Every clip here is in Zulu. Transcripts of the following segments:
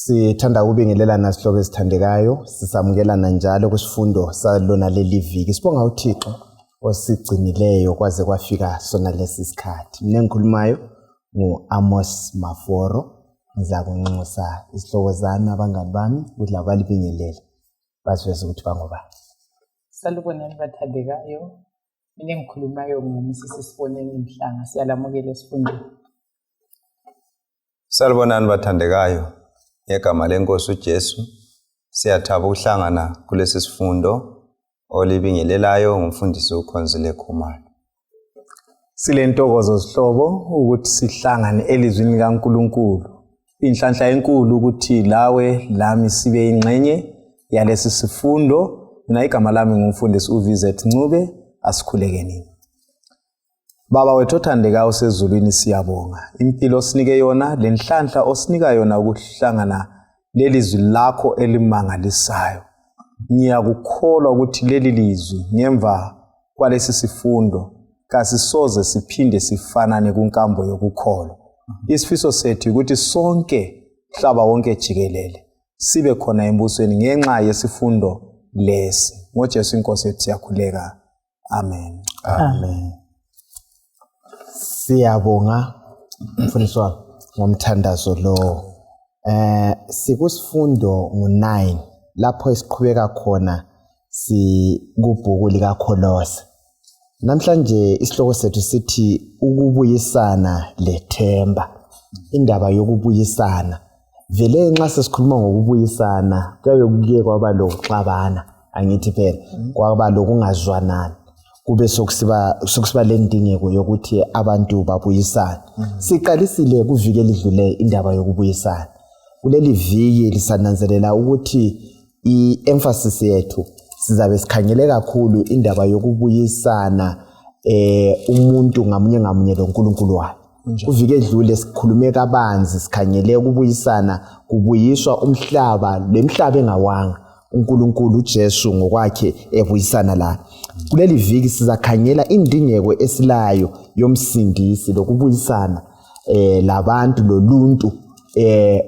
Sithanda ukubingelelana sihlobo esithandekayo, sisamukelana njalo kwisifundo salona leli viki. Sibonga uThixo osigcinileyo kwaze kwafika sona lesi sikhathi. Mina engikhulumayo ngu-Amos Maforo. Ngizakunxusa izihlobo zami, abangani bami, ukuthi labo balibingelele, baziveze ukuthi bangobani. Salubonani bathandekayo. Mina engikhulumayo nguMrs Siboneni Mhlanga. Siyalamukela esifundweni. Salibonani bathandekayo, ngegama lenkosi uJesu, siyathaba ukuhlangana kulesi sifundo olibingelelayo ngumfundisi uKhonzile Khumalo. Silentokozo zihlobo ukuthi sihlangane elizwini likaNkulunkulu. Inhlanhla enkulu ukuthi lawe lami sibe ingxenye yalesi sifundo. Mina igama lami ngumfundisi uVZ Ncube, asikhulekenini. Baba wethu othandekayo osezulwini siyabonga impilo osinike yona lenhlanhla osinika yona ukuhlangana lelizwi lakho elimangalisayo. Ngiyakukholwa ukuthi leli lizwi ngemva kwalesi sifundo kasisoze siphinde sifanane kunkambo yokukholwa. Isifiso sethu ukuthi sonke mhlaba wonke jikelele sibe khona embusweni ngenxa yesifundo lesi. NgoJesu inkosi yethu siyakhuleka. Amen. Amen. Siyabonga mfundisi wami ngomthandazo lowo. Eh sikusifundo ngo9 lapho esiqhubeka khona sikubhuku likaKholose. Namhlanje isihloko sethu sithi ukubuyisana lethemba. Indaba yokubuyisana. Vele nxa sesikhuluma ngokubuyisana kuyabe kuke kwaba lokuxabana angithi phela kwaba lokungazwanani kube sokusiba sokusiba lendingeko yokuthi abantu babuyisane. Siqalisile kuviki elidlule indaba yokubuyisana. Kuleli viki lisananzelela ukuthi i-emphasis yethu sizabe sikhangele kakhulu indaba yokubuyisana umuntu ngamunye ngamunye loNkulunkulu wakhe. Kuviki edlule sikhulume kabanzi sikhangele ukubuyisana kubuyiswa umhlaba lemhlaba engawanga uNkulunkulu uJesu ngokwakhe ebuyisana la. Kuleli viki sizakhangela indingeko esilayo yomsindisi lokubuyisana labantu loluntu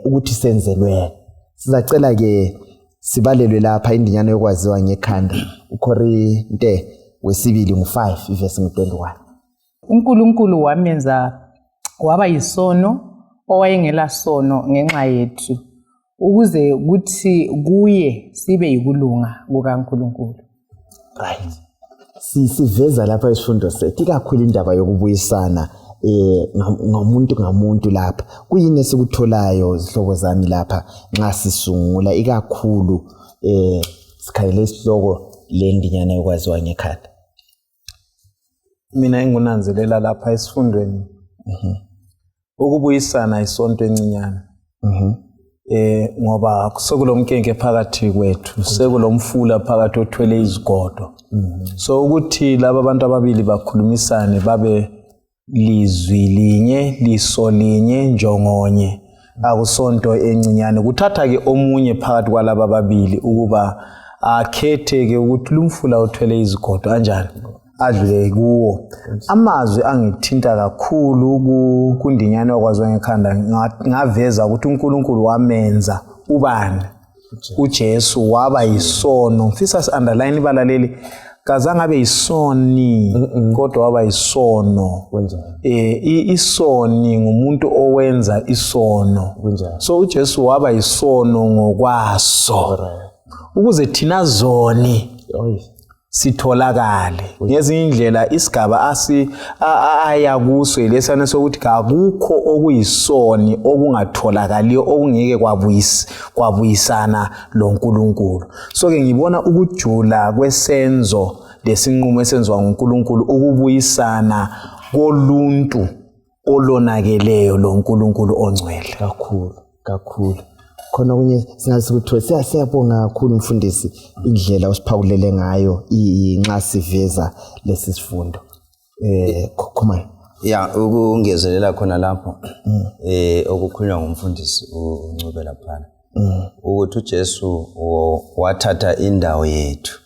ukuthi senzelweni. Sizacela ke sibalelwe lapha indinyana yokwaziwa ngekhanda uKorinte wesibili ngu5 ivesi ngu21. uNkulunkulu wamenza waba yisono owayengela sono ngenxa yethu ukuze kuthi kuye sibe yikulunga kukaNkulunkulu. Right. Siveza lapha isifundo sethu ikakhulu indaba yokubuyisana ngamuntu ngamuntu lapha. Kuyini esikutholayo zihlobo zami lapha nxa sisungula ikakhulu sikhangele isihloko lendinyana yokwaziwa ngekhanda? Mina engunanzelela lapha esifundweni ukubuyisana isonto encinyane ngoba sekulomnkenke phakathi kwethu, sekulomfula phakathi othwele izigodo. So ukuthi laba abantu ababili bakhulumisane babe lizwi linye, liso linye, njongonye, akusonto encinyane. Kuthatha ke omunye phakathi kwalaba ababili ukuba akhethe ke ukuthi lumfula othwele izigodo anjani adlule kuwo. Amazwi angithinta kakhulu kundinyana okwaziwa ngekhanda ngaveza ukuthi uNkulunkulu wamenza ubani uJesu waba yisono. Ngifisa si underline ibala leli, kazange abe yisoni kodwa waba yisono. Isoni ngumuntu owenza isono. So uJesu waba yisono ngokwaso ukuze thina zoni sitholakale. Ngezinye indlela isigaba aya kuso yilesana sokuthi kakukho okuyisoni okungatholakaliyo okungeke kwabuyisana loNkulunkulu. So ke ngibona ukujula kwesenzo lesinqumo esenziwa nguNkulunkulu ukubuyisana koluntu olonakeleyo loNkulunkulu ongcwele. Kakhulu kakhulu. Khona okunye singathi ukuthi siyabonga kakhulu mfundisi indlela osiphakulele ngayo nxa siveza lesi sifundo. Khumalo. Ya, ukungezelela khona lapho okukhulunywa ngumfundisi uNcube laphana ukuthi uJesu wathatha indawo yethu.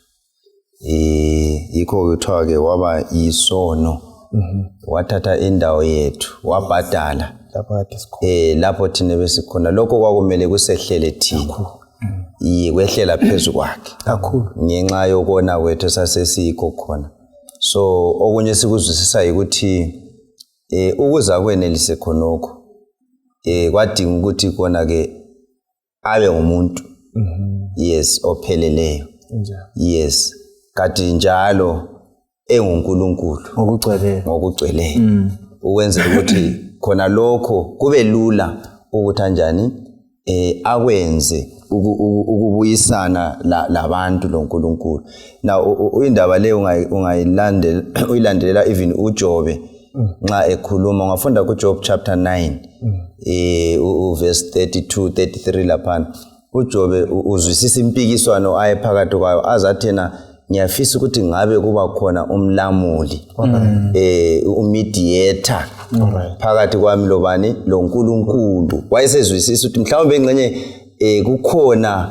Yikho kuthiwa ke waba yisono. Wathatha indawo yethu, wabhadala Lapho kade sikhona. Lapho thina besikhona, lokho kwakumele kusehlele thina. Iye, kwehlela phezu kwakhe. Kakhulu. Ngenxa yokona kwethu sasesiyikho khona. So okunye sikuzwisisa ukuthi ukuza kwenelise khonokho kwadinga ukuthi kona ke abe ngumuntu, yes, opheleleyo. Njalo. Yes, kanti njalo enguNkulunkulu ngokugcweleyo. Ngokugcweleyo, ukwenzela ukuthi khona lokho kube lula ukuthi anjani akwenze ukubuyisana labantu loNkulunkulu. Now indaba le ungayilandela, uyilandelela even uJobe nxa ekhuluma, ungafunda kuJob chapter 9 uverse 32 33 laphana, uJobe uzwisisa impikiswano ayephakathi kwayo, azathi yena, "Ngiyafisa ukuthi ngabe kuba khona umlamuli, umediator phakathi kwami lobani, loNkulunkulu." Wayesezwisisa ukuthi mhlawumbe engxenye kukhona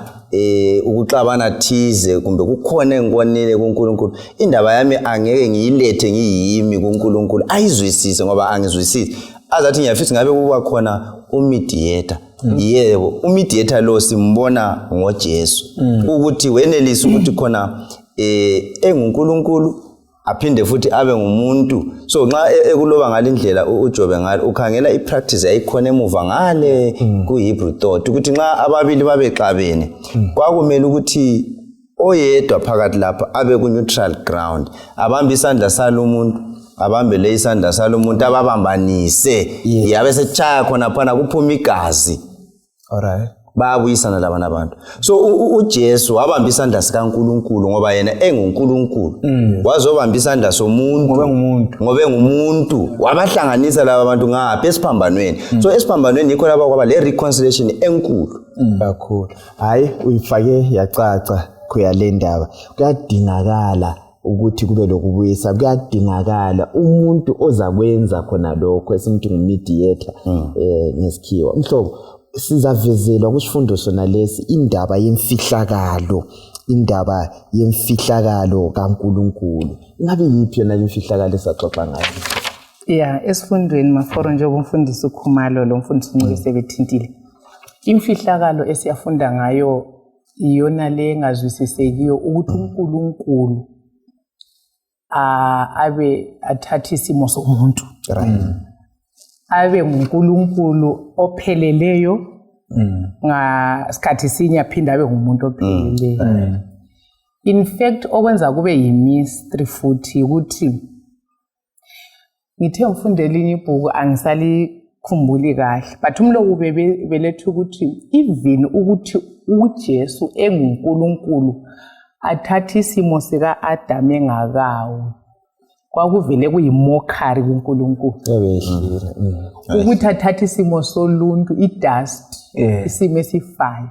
ukuxabana thize, kumbe kukhona engikonile kuNkulunkulu, indaba yami angeke ngiyilethe ngiyimi kuNkulunkulu ayizwisise, ngoba angizwisisi. Azathi, "Ngiyafisa ngabe kuba khona umediator." Yebo, umediator lo simbona ngoJesu, ukuthi wenelisa ukuthi khona enguNkulunkulu aphinde futhi abe ngumuntu. So nxa ekuloba ngalindlela uJobe ngale, ukhangela ipractice yayikhona emuva ngale ku-Hebrew thought, ukuthi nxa ababili babexabene, kwakumele ukuthi oyedwa phakathi lapha abe ku-neutral ground, abambe isandla salo muntu, abambe le isandla salo muntu, ababambanise, yabe setshaya khona phana, kuphuma igazi. Bayabuyisana labana abantu. So uJesu wabamba isandla sikaNkulunkulu, ngoba yena enguNkulunkulu, wazobamba isandla somuntu. Ngoba engumuntu. Ngoba engumuntu, wabahlanganisa laba bantu ngapha esiphambanweni. So esiphambanweni yikho lapha kwaba le reconciliation enkulu. Kakhulu. Hayi, uyifake yacaca kuya le ndaba. Kuyadingakala ukuthi kube lokubuyisa, kuyadingakala umuntu ozakwenza khona lokho esimthi ngumediator ngesikhiwa. Mhlobo, sizavezelwa kusifundo sona lesi indaba yemfihlakalo, indaba yemfihlakalo kaNkulunkulu. Ingabe yiphi yona lemfihlakalo esaxoxa ngayo? Ya, esifundweni maforo, njengoba umfundisi uKhumalo lo mfundisi uNcube sebethintile, imfihlakalo esiyafunda ngayo iyona le engazwisisekiyo, ukuthi uNkulunkulu abe athathe isimo somuntu, abe nguNkulunkulu opheleleyo, ngasikhathi sinye aphinde abe ngumuntu opheleleyo. In fact, okwenza kube yi-mystery futhi ukuthi ngithe ngifunde elinye ibhuku, angisalikhumbuli kahle, but umlomo beletha ukuthi even ukuthi uJesu enguNkulunkulu athathe isimo sika-Adamu engakawi, kwakuvele kuyimockery kuNkulunkulu. Yabe yehlile. Ukuthi athathe isimo soluntu, i-dust, isimo esifayo.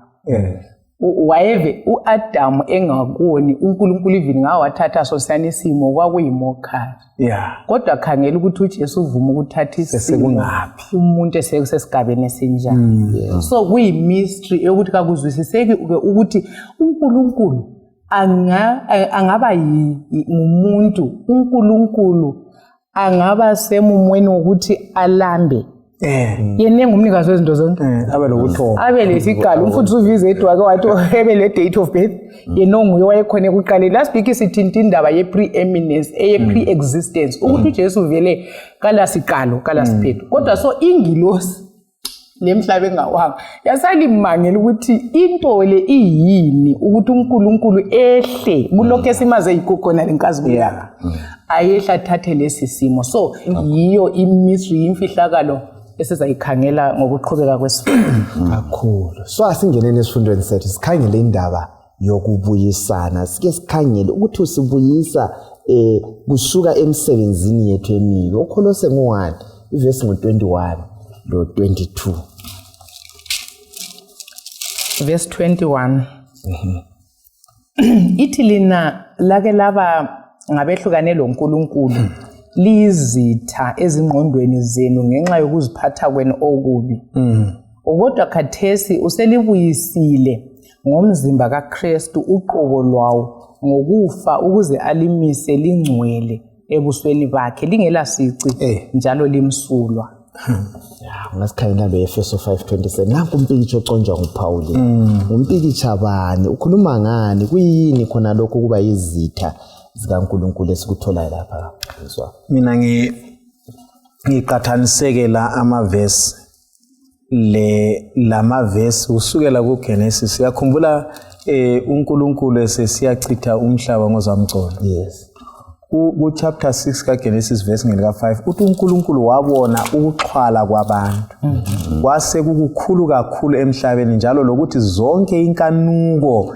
Wayeve u-Adamu engakoni uNkulunkulu, even ngawe wathatha sosiyana isimo, kwakuyimockery. Kodwa khangela ukuthi uJesu uvuma ukuthatha isimo Sesekungaphi? umuntu esesigabeni esinjani. So kuyi-mystery yokuthi kakuzwisiseki-ke ukuthi uNkulunkulu angaba ngumuntu, uNkulunkulu angaba semumweni wokuthi alambe, yena engumnikazi wezinto zonke, Abe lokuthoma. Abe lesiqalo. Umfundisi uVize wake wathi ebe le date of birth, yena onguye wayekhona ekuqaleni. Last week sithinta indaba ye-preeminence, eye-pre-existence, ukuthi uJesu vele kalasiqalo, kalasiphetho. Kodwa so ingilosi lemhlaba engawanga yasalimangela ukuthi into le iyini, ukuthi uNkulunkulu ehle kulokhu esimaze yikho khona lenkazimulo yakhe, ayehle athathe lesi simo. So yiyo imystery, imfihlakalo esizayikhangela ngokuqhubeka kwesifundo. Kakhulu. So asingeneni esifundweni sethu, sikhangele indaba yokubuyisana. Sike sikhangele ukuthi usibuyisa kusuka emsebenzini yethu emibi. Okholose ngu-1, ivesi ngo-21 lo 22. Verse 21 ithi, "Lina lake laba ngabehlukane loNkulunkulu, liyizitha ezingqondweni zenu ngenxa yokuziphatha kwenu okubi, kodwa khathesi uselibuyisile ngomzimba kaKristu uqobo lwawo ngokufa, ukuze alimise lingcwele. Ebusweni bakhe lingela sici njalo limsulwa. Ungasikhangela lo Efeso 5:27. Nanku umpikitsha oconjwa nguPhawuli. Ngumpikitsha bani? Ukhuluma ngani? Kuyini khona lokho kuba yizitha zikaNkulunkulu esikutholayo lapha? Ngizwa. Mina ngiqathanisekela amavesi le lamavesi kusukela kuGenesis. Uyakhumbula uNkulunkulu esesiyachitha umhlaba ngozamcolo. Yes. Ku chapter 6 kaGenesis verse ngelika 5 uthi uNkulunkulu wabona ukuxhwala kwabantu kwase kukukhulu kakhulu emhlabeni, njalo lokuthi zonke inkanuko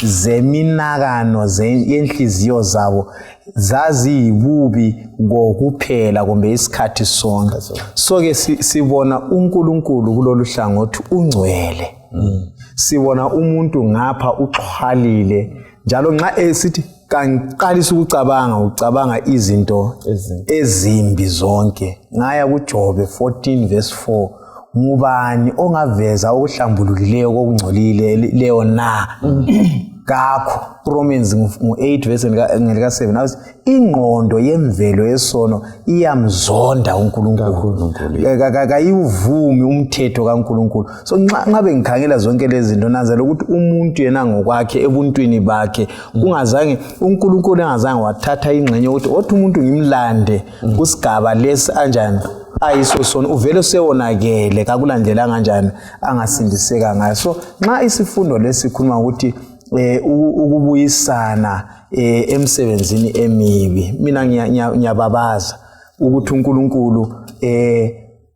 zeminakano yenhliziyo zabo zaziyibubi kokuphela kumbe isikhathi sonke. So ke sibona uNkulunkulu kulolu hlangothi ungcwele, sibona umuntu ngapha uxhwalile, njalo nxa esithi kangiqalisa ukucabanga, ucabanga izinto ezimbi zonke. Ngaya kuJobe 14 verse 4, ngubani ongaveza okuhlambulukileyo kokungcolile leyo na? Kakho. Romans ngu-8 verse ngelika 7 athi ingqondo yemvelo yesono iyamzonda uNkulunkulu, kayiwuvumi umthetho kaNkulunkulu. So nxa bengikhangela zonke lezi zinto, nanzela ukuthi umuntu yena ngokwakhe ebuntwini bakhe kungazange uNkulunkulu engazange wathatha ingxenye ukuthi othi umuntu ngimlande kusigaba lesi anjani ayiso sona, uvele sewonakele, kakulandlela kanjani angasindiseka ngayo. So nxa isifundo lesi sikhuluma ukuthi ukubuyisana emsebenzini emibi, mina ngiyababaza ukuthi uNkulunkulu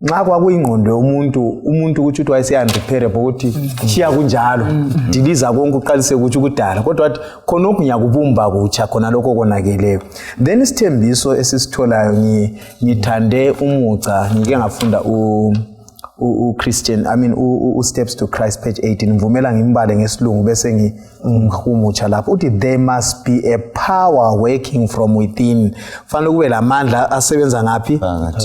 nxa kwakuyingqondo yomuntu, umuntu ukuthi uthi wayeseyanrepairable ukuthi shiya kunjalo, diliza konke uqalise kutsho ukudala, kodwa wathi khonokhu ngiyakubumba kutsha khona lokho konakeleyo. Then isithembiso esisitholayo, ngithande umuca ngike ngafunda u-Christian, I mean u-Steps to Christ page 18, ngivumela ngimbale ngesilungu bese ngihumutsha lapho. Uthi there must be a power working from within, fanele kube lamandla asebenza ngaphi?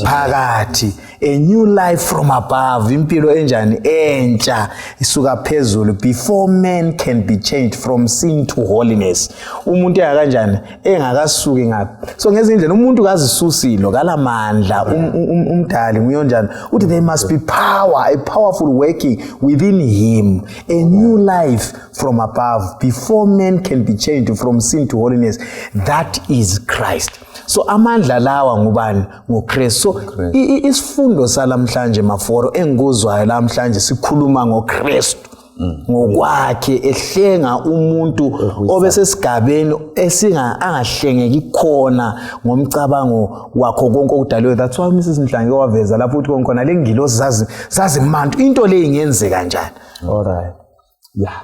Phakathi. A new life from above, impilo enjani? Entsha isuka phezulu, before man can be changed from sin to holiness. Umuntu engakanjani engakasuki ngaphi. So ngezinye indlela umuntu kazisusilo, kalamandla, umdali nguye njani. Uthi there must be power, a powerful working within him, a new life from above, before man can be changed from sin to holiness, that is Christ. So amandla lawa ngubani? NguKristu. So isifundo salamhlanje, maforo engikuzwayo lamhlanje, sikhuluma ngoKristu ngokwakhe ehlenga umuntu obesesigabeni esinga angahlengeki khona ngomcabango wakho konke okudaliwe. That's why Mrs Mhlange waveza lapho ukuthi khona le ngilosi zazimantu into le ingenzeka kanjani. All right, yeah,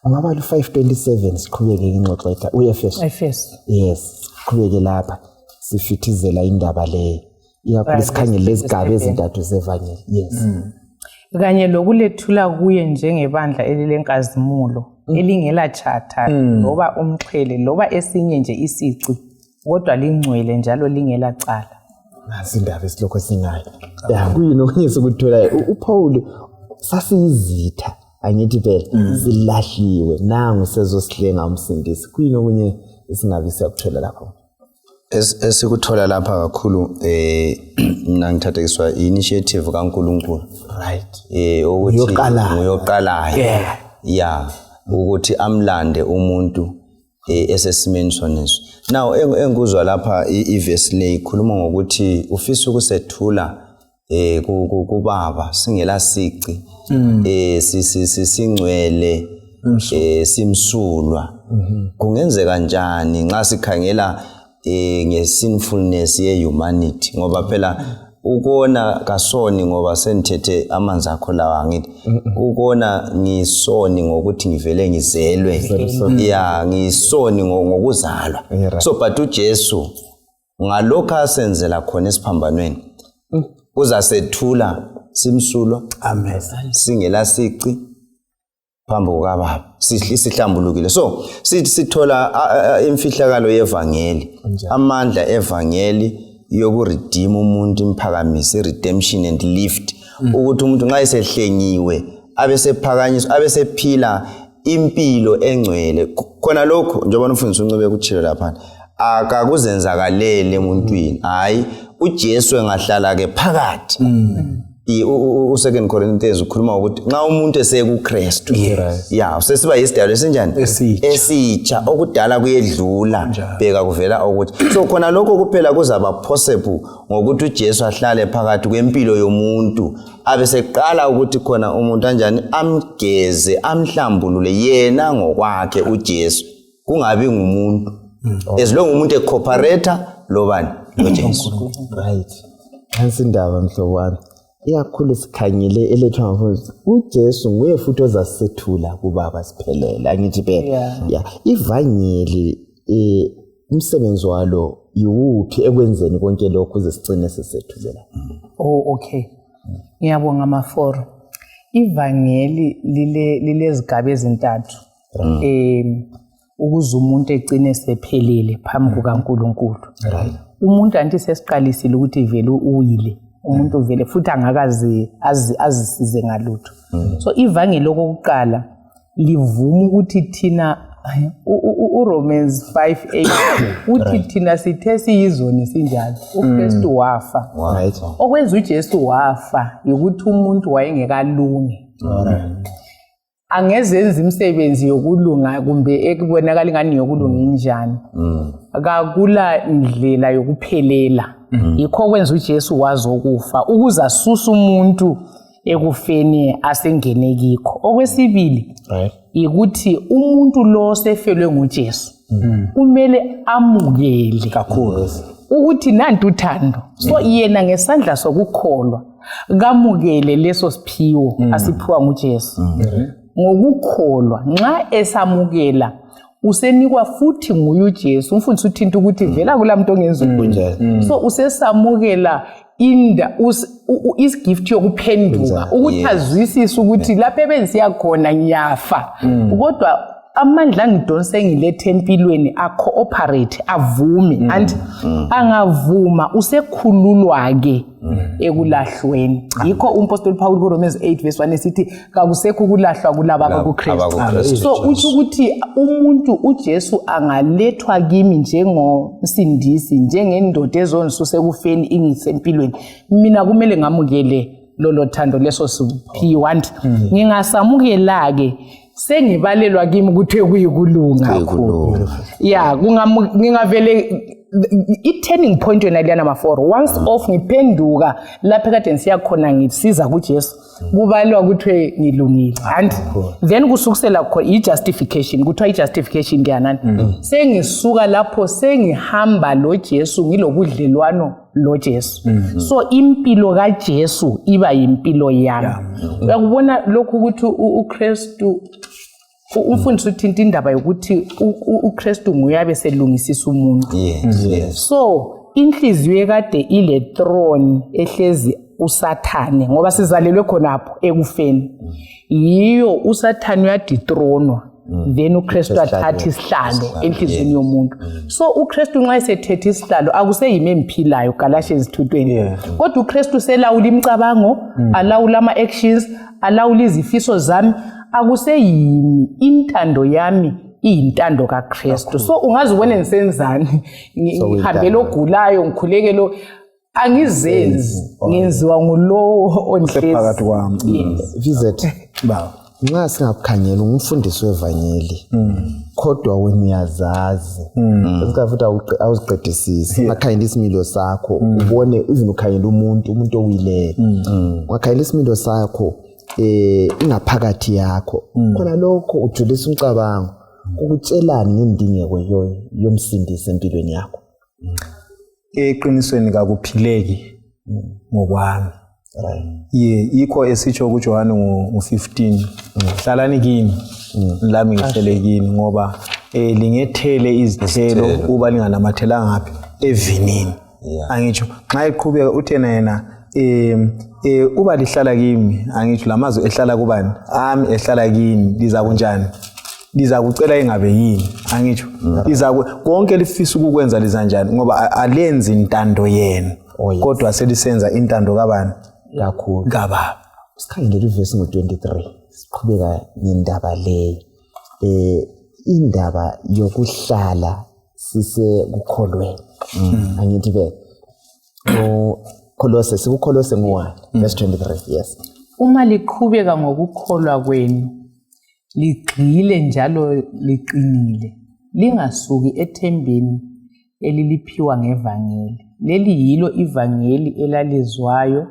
ungaba lu-527 siqhubeke ingxoxo etha uEfeso. Efeso. Yes, siqhubeke lapha sifithizela indaba leyo, ikakhulu sikhangele lezigaba ezintathu zevangeli. Yes. Kanye lokulethula kuye njengebandla elilenkazimulo, elingela chatha loba umxhele loba esinye nje isici, kodwa lingcwele njalo lingela cala. Nasi indaba esilokho singayo ya, kuyini okunye sikutholayo? uPaul, sasiyizitha angithi phela, silahliwe, nangu sezosihlenga umsindisi. Kuyini okunye esingabe siyakuthola lapho? Esikuthola lapha kakhulu, mina ngithathekiswa i-initiative kaNkulunkulu. Ukuthi Nguyoqalayo. Nguyoqalayo, yeah, ukuthi amlande umuntu esesimeni soneso. Now engikuzwa lapha, ivesi le ikhuluma ngokuthi ufisa ukusethula kubaba singela sici, singcwele, simsulwa. Kungenzeka kanjani nxa sikhangela nge-sinfulness ye-humanity? Ngoba phela ukona kasoni ngoba sengithethe amanzi akho lawa, angithi ukona ngisoni ngokuthi ngivele ngizelwe ya, ngisoni ngokuzalwa. So but uJesu ngalokho asenzela khona esiphambanweni uzasethula simsulwa, Amen. Singela sici phambi kukababa, sihlambulukile. So sithi sithola imfihlakalo yevangeli, amandla evangeli yokuredeem umuntu, imphakamise, i-redemption and lift, ukuthi umuntu nxa esehlengiwe abesephakanyiswa, abesephila impilo engcwele. Khona lokhu njengoba umfundisi uNcube kutshilo laphana. Akakuzenzakaleli emuntwini. Hayi, uJesu engahlala ke phakathi. U-Second Corinthians ukhuluma ukuthi nxa umuntu esekuKristu, ya, usesiba yisidalo esinjani? Esitsha. Okudala kuyedlula, bheka kuvela ukuthi. So khona lokho kuphela kuzaba possible ngokuthi uJesu ahlale phakathi kwempilo yomuntu, abe seqala ukuthi khona umuntu anjani, amgeze, amhlambulule yena ngokwakhe uJesu, kungabi ngumuntu, as long umuntu ecooperate lobani? LoJesu. Right, nansi indaba, mhlobo wami, ikakhulu sikhangele elethwa ngabafundisi. UJesu nguye futhi ozasethula kubaba siphelele, angithi phela? Yeah. Ya, ivangeli, umsebenzi walo yiwuphi ekwenzeni konke lokhu uze sigcine sisethulela? Oh, okay. Ngiyabonga, Maforo. Ivangeli lilezigaba ezintathu. Ukuze umuntu egcine sephelile phambi kukaNkuluNkulu. Umuntu anti sesiqalisile ukuthi vele uyile. Umuntu vele futhi angakaze azisize ngalutho. So ivangeli okokuqala livuma ukuthi thina, uRomans 5:8 uthi thina sithe siyizoni sinjalo, uKristu wafa. Okwenza uJesu wafa yikuthi umuntu wayengekalungi, angezenza imisebenzi yokulunga kumbe ekubonakala ingani yokulunga injani, kakula ndlela yokuphelela. Yikho kwenza uJesu wazokufa ukuze asuse umuntu ekufeni asengene kikho. Okwesibili yikuthi umuntu lo sefelwe nguJesu kumele amukele Kakhulu. Ukuthi nanti uthando. So yena ngesandla sokukholwa kamukele leso siphiwo asiphiwa nguJesu ngokukholwa. Nxa esamukela, usenikwa futhi nguye uJesu. Umfundisi uthinta ukuthi vele akula muntu ongenza Kunjalo. So usesamukela inda isigift yokuphenduka, ukuthi azwisise ukuthi lapho ebengisiya khona ngiyafa, kodwa amandla angidonsa engilethe empilweni a-cooperate, avume. And angavuma, usekhululwa-ke ekulahlweni. Yikho umpostoli Paul kuRomans 8 verse 1 esithi kakusekho ukulahlwa kulaba abakuKristu. AbakuKristu. So utsho ukuthi umuntu, uJesu angalethwa kimi njengomsindisi, njengendoda ezongisusa ekufeni ingisempilweni, mina kumele ngamukele lolo thando, leso siphiwo. Anti ngingasamukela-ke, sengibalelwa kimi ukuthi kuyikulunga. Kuyikulunga. Ya, ngingavele i-turning point yona liyana, Maforo, once off ngiphenduka lapho ekade ngisiya khona, ngisiza kuJesu, kubalwa kuthiwe ngilungile. And then kusukisela khona i-justification, kuthiwa i-justification kuyanani, sengisuka lapho sengihamba lo Jesu, ngilobudlelwano lo Jesu. So impilo kaJesu iba yimpilo yami. Uyakubona lokhu ukuthi uKristu, umfundisi uthinta indaba yokuthi uKristu nguye abe selungisisa umuntu. So inhliziyo ekade ile throne ehlezi uSathane, ngoba sizalelwe khonapho ekufeni, yiyo uSathane uyadethronwa, then uKristu athathe isihlalo enhliziyweni yomuntu. So uKristu nxa esethethe isihlalo, akuseyimi emphilayo, Galatians 2:20, kodwa uKristu selawula imicabango, alawula ama-actions, alawula izifiso zami. Akuseyimi, intando yami iyintando kaKristu. So ungaze ubone ngisenzani, ngihambela ogulayo, ngikhulekelo, angizenzi, ngenziwa ngulowo onhlezi phakathi kwami. Yes. Visit. Baba. Nxa singakukhangela, ungumfundisi wevangeli, kodwa wena uyazazi esikhathi futhi awuziqedisisi. Ungakhangela isimilo sakho, ubone, even ukhangela umuntu owileyo, ungakhangela isimilo sakho, ingaphakathi yakho, khona lokho ujulisa umcabango, kukutshelani ngendingeko yomsindisi empilweni yakho? Eqinisweni kakuphileki ngokwami. Ye, yikho esitsho kuJohane ngo-15, hlalani kimi, lami ngihlele kini, ngoba lingethele izithelo uba linganamathelanga ngaphi? Evinini. Angitsho nxa eqhubeka uthena yena uba lihlala kimi, angitsho lamazwi ehlala kubani ami ehlala kini, liza kunjani? Liza kucela ingabe yini, angitsho liza konke lifisa ukukwenza liza njani, ngoba alenzi intando yenu, Oh, yes. kodwa selisenza intando kabani? Kakhulu. Kababa. Sikhangele ivesi ngo-23, siqhubeka ngendaba leyo, indaba yokuhlala. Sisekukholweni, angithi ke uKolose, sikuKolose ngu-1 verse 23, yes. Uma liqhubeka ngokukholwa kwenu, ligxile njalo liqinile, lingasuki ethembeni eliliphiwa ngevangeli. Leli yilo ivangeli elalizwayo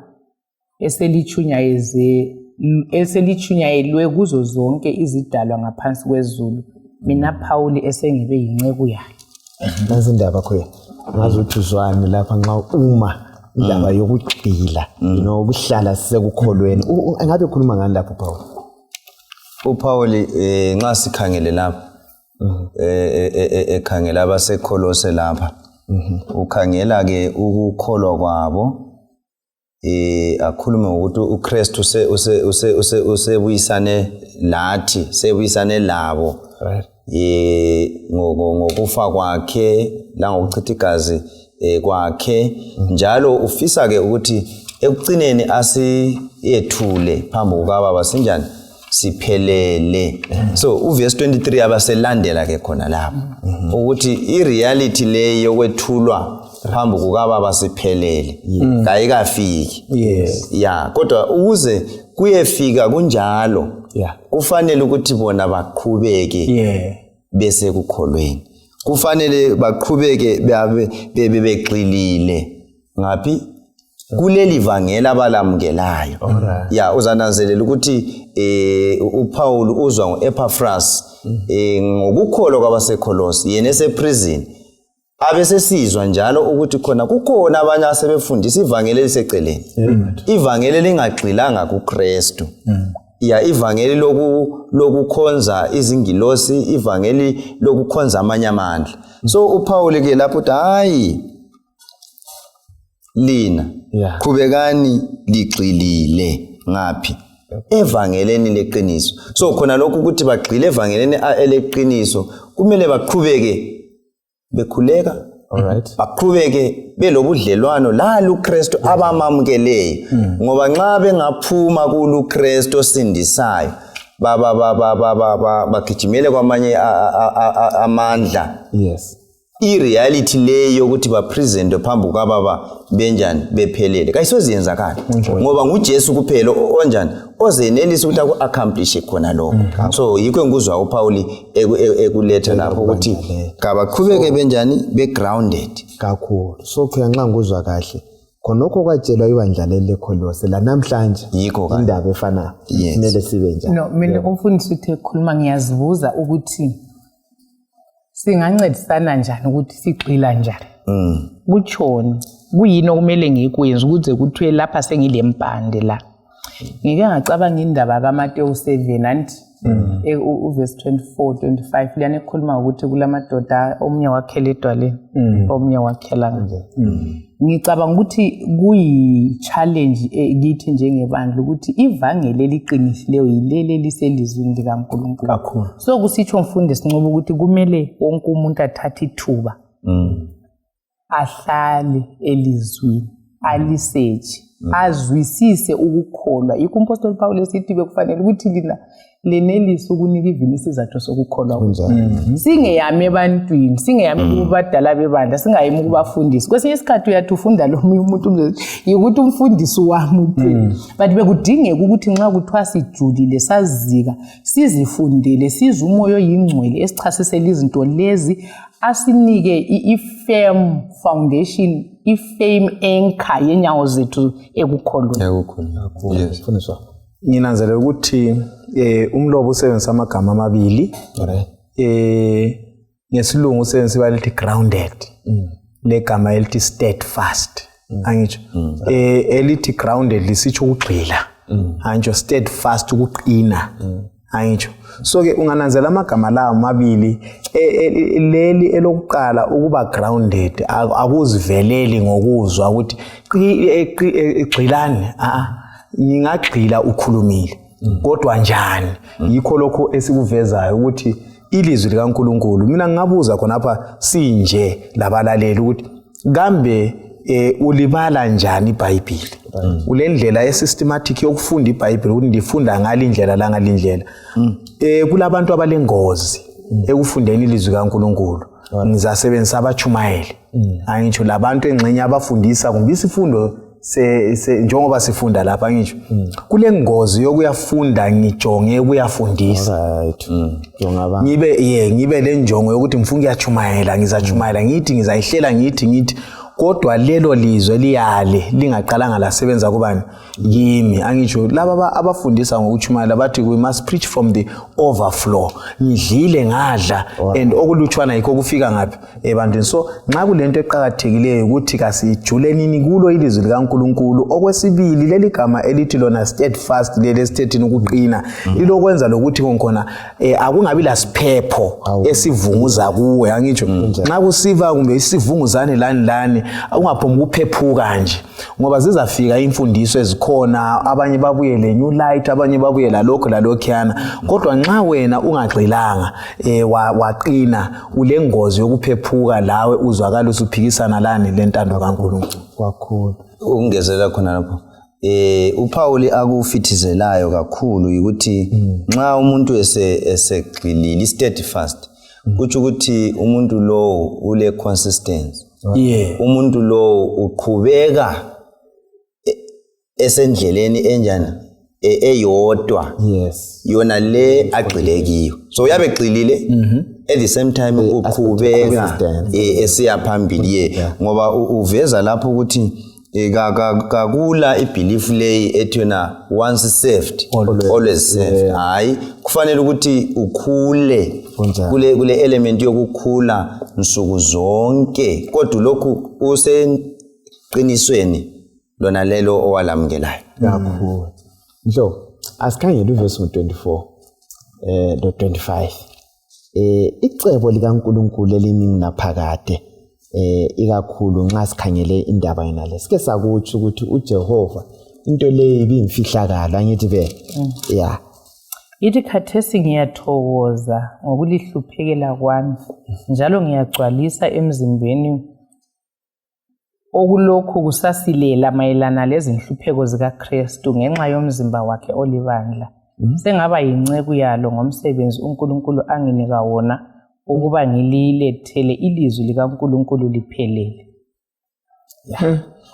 eselitshunyayelwe kuzo zonke izidalwa ngaphansi kwezulu, mina Phawuli esengibe yinceku yayo. Nansi indaba khuya, ngazi ukuthi uzwani lapha nxa uma indaba yokugxila, ukuhlala sisekukholweni. Engabe ukhuluma ngani lapho, Paul? UPaul, nxa sikhangele lapha, ekhangela abaseKholose lapha, ukhangela ke ukukholwa kwabo, akhulume ngokuthi uKristu usebuyisane lathi, sebuyisane labo ngokufa kwakhe langokuchitha igazi kwakhe, njalo ufisa ke ukuthi ekucineni asiyethule phambi kukaBaba sinjani, siphelele. So uverse 23 abaselandela ke khona lapho ukuthi i-reality le yokwethulwa phambi kukaBaba siphelele kayikafiki. Ya, kodwa ukuze kuyefika kunjalo, kufanele ukuthi bona baqhubeke bese kukholweni, kufanele baqhubeke babe bebe begxilile ngaphi kuleli vangeli abalamukelayo. Ya, uzananzelela ukuthi uPaul uzwa ngoEpaphras ngokukholwa kwabaseKolosi, yena eseprison, abesesizwa njalo ukuthi khona kukhona abanye asebefundisa ivangeli eliseceleni, ivangeli elingagxilanga kuKristu, ya, ivangeli lokukhonza izingilosi, ivangeli lokukhonza amanye amandla. So uPaul ke lapho uthi, hayi lina, qhubekani ligxilile ngaphi, evangeleni leqiniso. So khona lokhu ukuthi bagxile evangeleni eleqiniso, kumele baqhubeke bekhuleka, baqhubeke belobudlelwano lalo uKristu abamamukeleyo, ngoba nxa bengaphuma kulo uKristu osindisayo, ba ba ba ba ba ba bagijimele kwamanye amandla, i-reality leyo yokuthi bapresente phambi kukababa benjani, bephelele, kayisoze yenzakala, ngoba nguJesu kuphela onjani ozenelisa ukuthi aku-accomplishe khona lokho. So yikho engikuzwa uPauli ekuletha lapho ukuthi kabaqhubeke benjani, be-grounded. Kakhulu. So khuya, nxa ngikuzwa kahle, khonokho kwatshelwa ibandla leli leKholose lanamhlanje, Yikho kanye. indaba efanayo, kumele sibe njani? No, mina umfundisi uthe khuluma, ngiyazibuza ukuthi singancedisana njani ukuthi sigxila njani, kutshoni, kuyini okumele ngikwenze ukuze kuthiwe lapha sengilempande la. Ngike ngacabanga indaba kaMatewu 7, anti uverse 24 25 liyana, ekhuluma ngokuthi kulamadoda, omunye wakhela edwaleni, omunye wakhela. Ngicabanga ukuthi kuyi-challenge kithi njengebandla ukuthi ivangeli eliqinisileyo yileli eliselizwini likaNkulunkulu. Kakhulu. So kusitsho, mfundisi Ncube, ukuthi kumele wonke umuntu athathe ithuba, ahlale elizwini, alisetshe, azwisise ukukholwa. Yikho umpostoli Paul esithi bekufanele ukuthi lina lenelise ukunika ivini isizathu sokukholwa kwethu. Kunjalo. Singeyami ebantwini, singeyami kubadala bebandla, singayemi kubafundisi. Kwesinye isikhathi uyathi ufunda lo munye umuntu, yikuthi umfundisi wami utheni, but bekudingeka ukuthi nxa kuthiwa sijulile, sazika, sizifundele, sizwe uMoya Oyingcwele esichasisele izinto lezi, asinike i-firm foundation, i-firm anchor yenyawo zethu ekukholweni. Ekukhona, yes. Mfundisi. Nginanzelela ukuthi umlobo usebenzisa amagama amabili. Ngesilungu usebenzisa ibala elithi grounded legama elithi steadfast, angitsho? Elithi grounded lisitsho ukugxila, angitsho? Steadfast, ukuqina, angitsho? So ke ungananzela amagama lawo amabili, leli elokuqala, ukuba grounded, akuziveleli ngokuzwa ukuthi gxilani. A, ngingagxila, ukhulumile, kodwa njani? Yikho lokho esikuvezayo ukuthi ilizwi likaNkuluNkulu. Mina ngingabuza khonapha sinje labalaleli ukuthi kambe ulibala njani iBhayibhili? Ulendlela esystematic yokufunda iBhayibhili, ukuthi ndifunda ngale indlela la, ngale indlela? Kulabantu abalengozi. Ekufundeni ilizwi kaNkulunkulu ngizasebenzisa abatshumayeli, angitsho labantu engxenye abafundisa kumbe isifundo njengoba sifunda lapha, angitsho kule ngozi yokuyafunda ngijonge ukuyafundisa. Ngibe ye ngibe le njongo yokuthi ngifuna ukuyatshumayela, ngizatshumayela ngithi ngizayihlela ngithi kodwa lelo lizwe liyale lingaqalanga lasebenza kubani? Kimi, angitsho laba abafundisa ngokutshumayela bathi we must preach from the overflow. Ngidlile ngadla and okulutshwana yikho kufika ngaphi ebantwini. So nxa kulento eqakathekileyo ukuthi kasijulenini kulo ilizwi likaNkulunkulu. Okwesibili, leli gama elithi lona steadfast, leli esithethini ukuqina, lilokwenza lokuthi khona akungabi lasiphepho esivunguza kuwe, angitsho nxa kusiva kumbe isivunguzane lani lani ungaphumi ukuphephuka nje, ngoba zizafika imfundiso ezikhona, abanye babuye le new light, abanye babuye lalokhu lalokhuyana, kodwa nxa wena ungagxilanga waqina, ulengozi yokuphephuka lawe uzwakala usuphikisana lani lentando kaNkulunkulu. Kakhulu. Ukungezela khona lapho, uPaul akufithizelayo kakhulu ukuthi nxa umuntu esegxilile, steadfast, kutsho ukuthi umuntu lowo ule consistency. Umuntu lowo uqhubeka esendleleni enjani, eyodwa, yona le agxile kiyo. So uyabe egxilile, at the same time uqhubeka esiya phambili ye, ngoba uveza lapho ukuthi kakula ibelief leyi ethi yona once saved always saved. Hayi, kufanele ukuthi ukhule kule element yokukhula nsuku zonke, kodwa lokhu useqinisweni lona lelo owalamukelayo. Kakhulu. Nhlo, asikhangele uvesi ngo-24 lo 25, icebo likaNkulunkulu eliningi naphakade, ikakhulu nxa sikhangele indaba yona le sike sakutsho ukuthi uJehova into leyi ibiyimfihlakalo, angithi be ya? Ithi, khathesi ngiyathokoza ngokulihluphekela kwami, njalo ngiyagcwalisa emzimbeni okulokhu kusasilela mayelana lezinhlupheko zikaKristu ngenxa yomzimba wakhe olibandla. Sengaba yinceku yalo ngomsebenzi uNkulunkulu anginika wona ukuba ngililethele ilizwi likaNkulunkulu liphelele.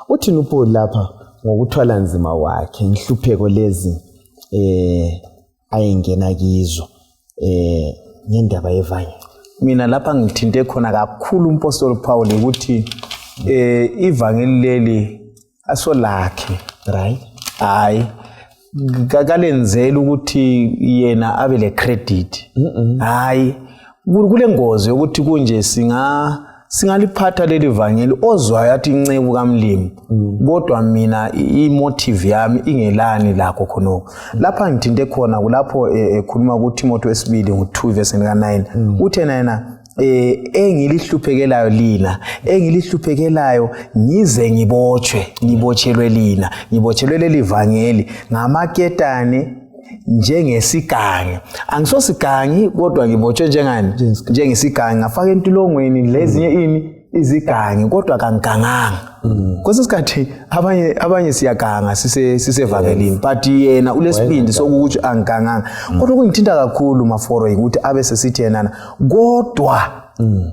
Uthini uPaul lapha ngokuthwala nzima kwakhe, inhlupheko lezi ayengena kizo ngendaba yevangeli? Mina lapha ngithinte khona kakhulu umpostoli Paul ukuthi ivangeli leli asolakhe, hayi, kalenzeli ukuthi yena abe le credit. Hayi, kule ngozi yokuthi kunje singaliphatha leli vangeli, ozwayo athi inceku kamlimi, kodwa mina i-motive yami ingelani lakho khonokho. Lapha ngithinte khona kulapho ekhuluma kuTimothy wesibili ngu-2 verse ka-9, uthe yena engilihluphekelayo lina, engilihluphekelayo ngize ngibotshwe, ngibotshelwe lina, ngibotshelwe leli vangeli ngamaketane njengesigangi. Angisosigangi, kodwa ngibotshwe njengani? Njengesigangi, ngafaka entilongweni lezinye ini izigangi, kodwa kangiganganga. Kwesinye isikhathi abanye siyaganga sisevangelini, but yena ulesibindi sokuthi angiganganga. Kodwa okungithinta kakhulu maforo yikuthi abe sesithi yenana, kodwa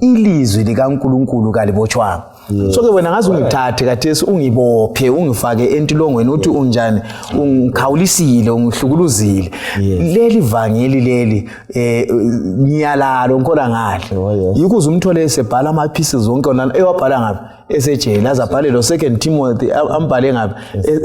ilizwi likaNkulunkulu kalibotshwanga. So ke wena ngaze ungithathe khathesi ungibophe ungifake entilongweni, uthi unjani, ungikhawulisile, ungihlukuluzile, leli vangeli leli ngiyalalo ngikhola ngale. Yikho uze umthole esebhala ama-pieces zonke wona ewabhala ngaphi? Esejele. Aze abhale lo Second Timothy, ambhale ngaphi?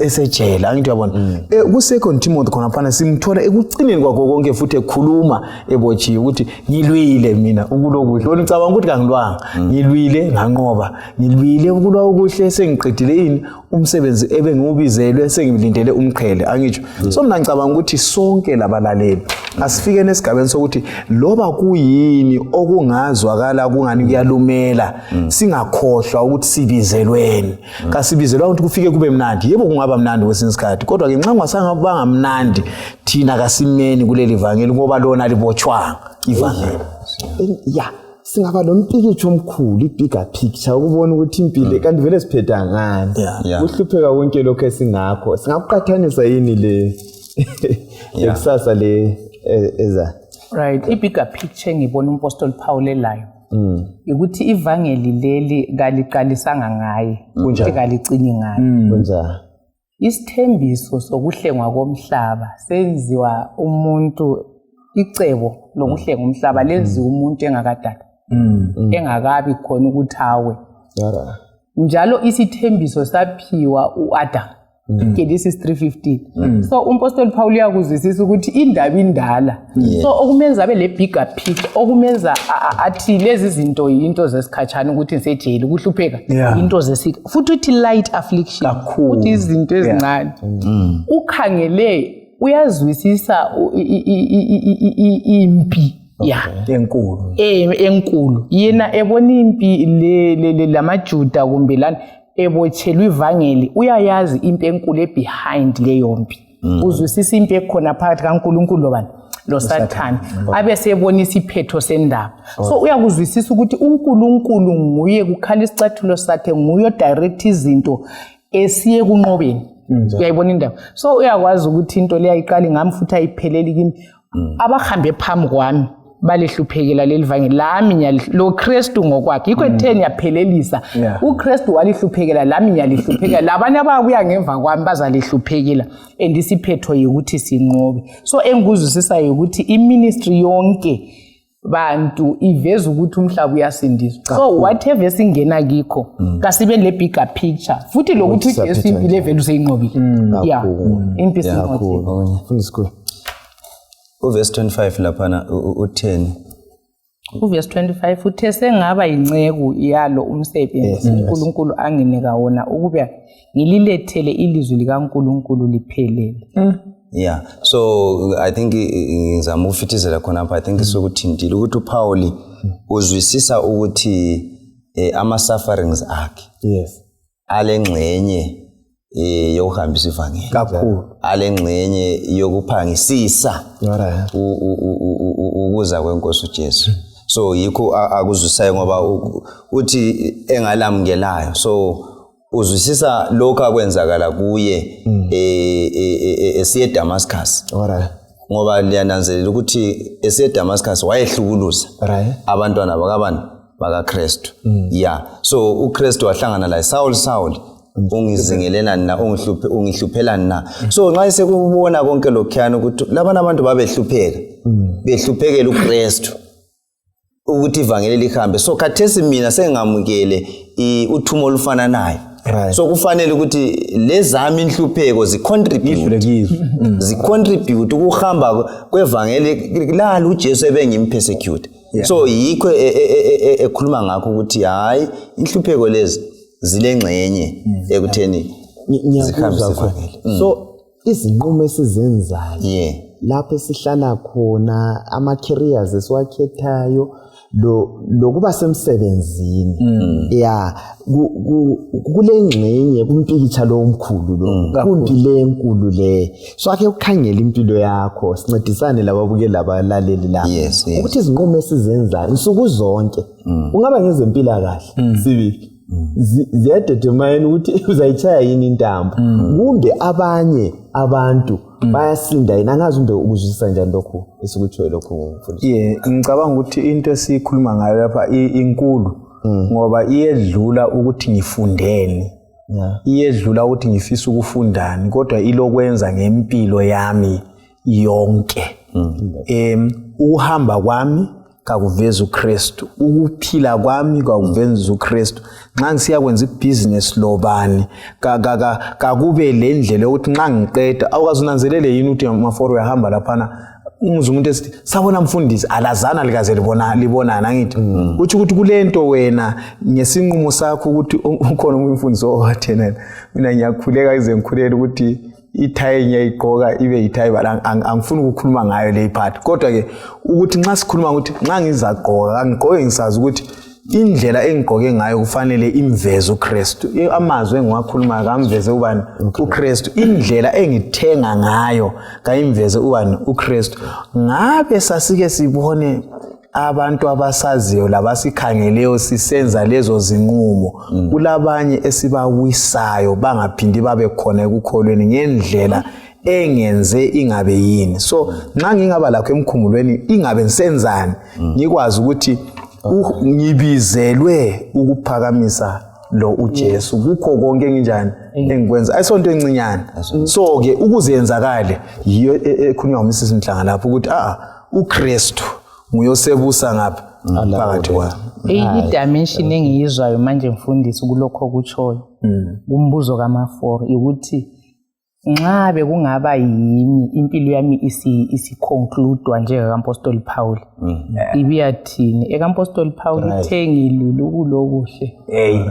Esejele, angithi uyabona? Ku-Second Timothy khonaphana simthola ekucineni kwakho konke futhi ekhuluma ebotshiwe ukuthi ngilwile mina ukulwa okuhle. Wena ucabanga ukuthi kangilwanga. Ngilwile nganqoba, ngilwile ukulwa okuhle, sengiqedile ini umsebenzi ebengiwubizelwe, sengilindele umqhele, angitsho? So mina ngicabanga ukuthi sonke labalaleli asifikeni esigabeni sokuthi loba kuyini okungazwakala kungani kuyalumela, singakhohlwa ukuthi sibizelweni. Kasibizelwa ukuthi kufike kube mnandi. Yebo, kungaba mnandi kwesinye isikhathi, kodwa-ke nxa kungasangabanga mnandi, thina kasimeni kuleli vangeli, ngoba lona libotshwanga ivangeli. Ya, singaba lo mpikitsho omkhulu, i-bigger picture, ukubona ukuthi impilo kanti vele siphetha ngani. Kuhlupheka konke lokhu esingakho singakuqathanisa yini le lekusasa le eza? Right, i-bigger picture engibona umpostoli Paul elayo ukuthi ivangeli leli kaliqalisanga ngaye, futhi kalicini ngaye. Kunjani? Isithembiso sokuhlengwa komhlaba senziwa umuntu, icebo lokuhlenga umhlaba lenziwa umuntu engakadalwa, engakabi khona ukuthi awe. Njalo isithembiso saphiwa uAdam. Genesis 3:15. So umpostoli Paul uyakuzwisisa ukuthi indaba indala. So okumenza abe le bigger picture, okumenza athi lezi zinto yinto zesikhatshana, ukuthi ngisejele, ukuhlupheka into zesika, futhi uthi light affliction, Kakhulu. uthi izinto ezincane. Ukhangele, uyazwisisa impi ya enkulu. Enkulu. Yena ebona impi lamaJuda kumbe lana ebotshelwe ivangeli, uyayazi impi enkulu ebehind leyo mpi. Uzwisisa impi ekhona phakathi kaNkulunkulu lobani, lo Sathane, abe sebona isiphetho sendaba. So uyakuzwisisa ukuthi uNkulunkulu nguye kukhala isicathulo sakhe, nguye direct izinto esiye kunqobeni. Uyayibona indaba? So uyakwazi ukuthi into leyo ayiqali ngami futhi ayipheleli kimi. Abahambe phambi kwami balihluphekela leli vangeli, lami lo Kristu ngokwakhe, yikho ethe ngiyaphelelisa. UKristu walihluphekela, lami ngiyalihluphekela, labanye ababuya ngemva kwami bazalihluphekela, and isiphetho yikuthi sinqobe. So engikuzwisisayo ukuthi iministry yonke bantu iveza ukuthi umhlaba uyasindiswa. So whatever esingena kikho, kasibe le bigger picture, futhi lokuthi Ukuthi uJesu saphetha impi level useyinqobile ya. Kakhulu. Impi siyinqobile. Kakhulu. Mfundisi Khulu. Uvesi 25 laphana utheni? Uvesi 25 uthe, sengaba yinceku yalo umsebenzi uNkulunkulu anginika wona ukuba ngililethele ilizwi likaNkulunkulu liphelele. Yeah, so I think ngizama ukufithizela khonapha. I think sokuthintile ukuthi uPaul uzwisisa ukuthi ama-sufferings akhe alengxenye yokuhambisa ivangeli, Kakhulu. Alengxenye yokuphangisisa ukuza kwenkosi uJesu. So yikho akuzwisayo, ngoba uthi engalamukelayo. So uzwisisa lokho akwenzakala kuye esiye Damascus, ngoba liyananzelela ukuthi esiye Damascus wayehlukuluza abantwana bakabani, bakaKristu. Yeah, so uKristu wahlangana laye, "Saul, Saul, ungizingelelani na? Ungihluphelani na?" So nxa sekubona konke lokhuyana ukuthi labana abantu babehlupheka, behluphekela uKristu ukuthi ivangeli lihambe, so khathesi mina sengingamukele uthumo olufananayo. So kufanele ukuthi lezami inhlupheko zicontribute Ngidlule kizo. Zicontribute ukuhamba kwevangeli lalo uJesu ebengimpersecute. So yikho ekhuluma ngakho ukuthi hayi, inhlupheko lezi zilengxenye ekutheni Ngiyakuzwa zihambise khona. ivangeli. So izinqumo esizenzayo lapho esihlala khona, ama-careers esiwakhethayo, lo lokuba semsebenzini ya kule ngxenye kumpikitsha lo omkhulu, lo kumpi le enkulu le. So ake ukhangele impilo yakho, sincedisane lababukeli labalaleli la ukuthi izinqumo esizenzayo nsuku zonke, kungaba ngezempilakahle sibili, ziyadetermine ukuthi uzayitshaya yini intambo, kumbe abanye abantu bayasinda yini. Angazi kumbe ukuzwisisa njani lokhu esikutshoyo lokhu, mfundisi. Yeah, ngicabanga ukuthi into esikhuluma ngayo lapha inkulu, ngoba iyedlula ukuthi ngifundeni, iyedlula ukuthi ngifisa ukufundani, kodwa ilokwenza ngempilo yami yonke. Ukuhamba kwami kakuveza uKristu, ukuphila kwami kakuveza uKristu. Nxa ngisiya kwenza ibhizinesi lobani, kakube le ndlela yokuthi nxa ngiqeda, awukaze unanzelele yini ukuthi maforo uyahamba laphana, umuzwa umuntu esithi, "Sabona mfundisi," alazana, likaze libona libonana. Angithi kutsho ukuthi kulento wena ngesinqumo sakho ukuthi ukhona omunye umfundisi owathena, mina ngiyakhuleka ize ngikhulele ukuthi ithayi ngiyayigqoka ibe yithayi, but angifuni ukukhuluma ngayo le part. Kodwa-ke ukuthi nxa sikhuluma ukuthi nxa ngizagqoka, angigqoke ngisazi ukuthi indlela engigqoke ngayo kufanele imveze uKristu, amazwi engiwakhulumayo kamveze ubani, uKristu, indlela engithenga ngayo kayimveze ubani, uKristu. Ngabe sasike sibone abantu abasaziyo labasikhangeleyo sisenza lezo zinqumo, kulabanye esibawisayo bangaphindi babe khona ekukholweni ngendlela. Engenze ingabe yini. So nxa ngingaba lakho emkhumbulweni, ingabe ngisenzani, ngikwazi ukuthi ngibizelwe ukuphakamisa lo uJesu kukho konke enginjani engikwenza, ayisonto encinyane. So ke ukuze yenzakale, yiyo ekhulunywa nguMrs Mhlanga lapho ukuthi uKristu nguyosebusa ngapha phakathi kwami. I-dimension engiyizwayo manje, mfundisi, kulokho okutshoyo kumbuzo kama-4, ukuthi nxa bekungaba yimi, impilo yami isiconcludwa njengekampostoli Paul, ibiyathini ekampostoli Paul? Uthe, "Ngilwile ukulokuhle,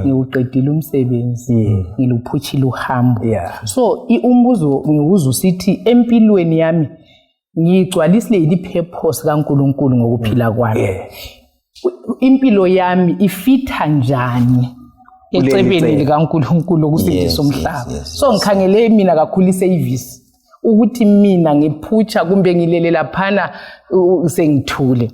ngiwuqedile umsebenzi, ngiluphutshile uhambo." So umbuzo ngiwuza usithi, empilweni yami ngiyigcwalisile yini i-purpose kaNkulunkulu ngokuphila kwami? Impilo yami ifitha njani ecebeni cebo. likaNkulunkulu okusindisa umhlaba? So ngikhangele mina kakhulu i-service, ukuthi mina ngiphutsha kumbe ngilele laphana, sengithule,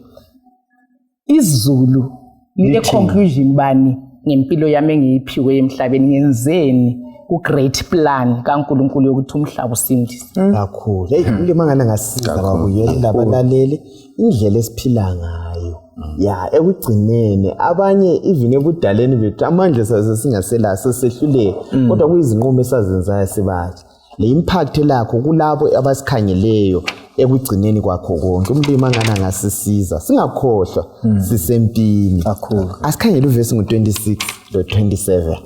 izulu lile conclusion bani ngempilo yami engiyiphiwe emhlabeni? Ngenzeni ku-great plan kaNkulunkulu yokuthi umhlaba usindise? Kakhulu. Heyi, into mangana ngasiza babuyeli labalaleli, indlela esiphila ngayo ya ekugcineni. Abanye even ebudaleni bethu amandla saze singaselaso, sehluleka, kodwa kuyizinqumo esazenzayo sibatsha, le impact elakho kulabo abasikhangeleyo ekugcineni kwakho konke. Umlimi angani angasisiza singakhohlwa sisempini. Kakhulu. Asikhangele uvesi ngu-26 lo-27.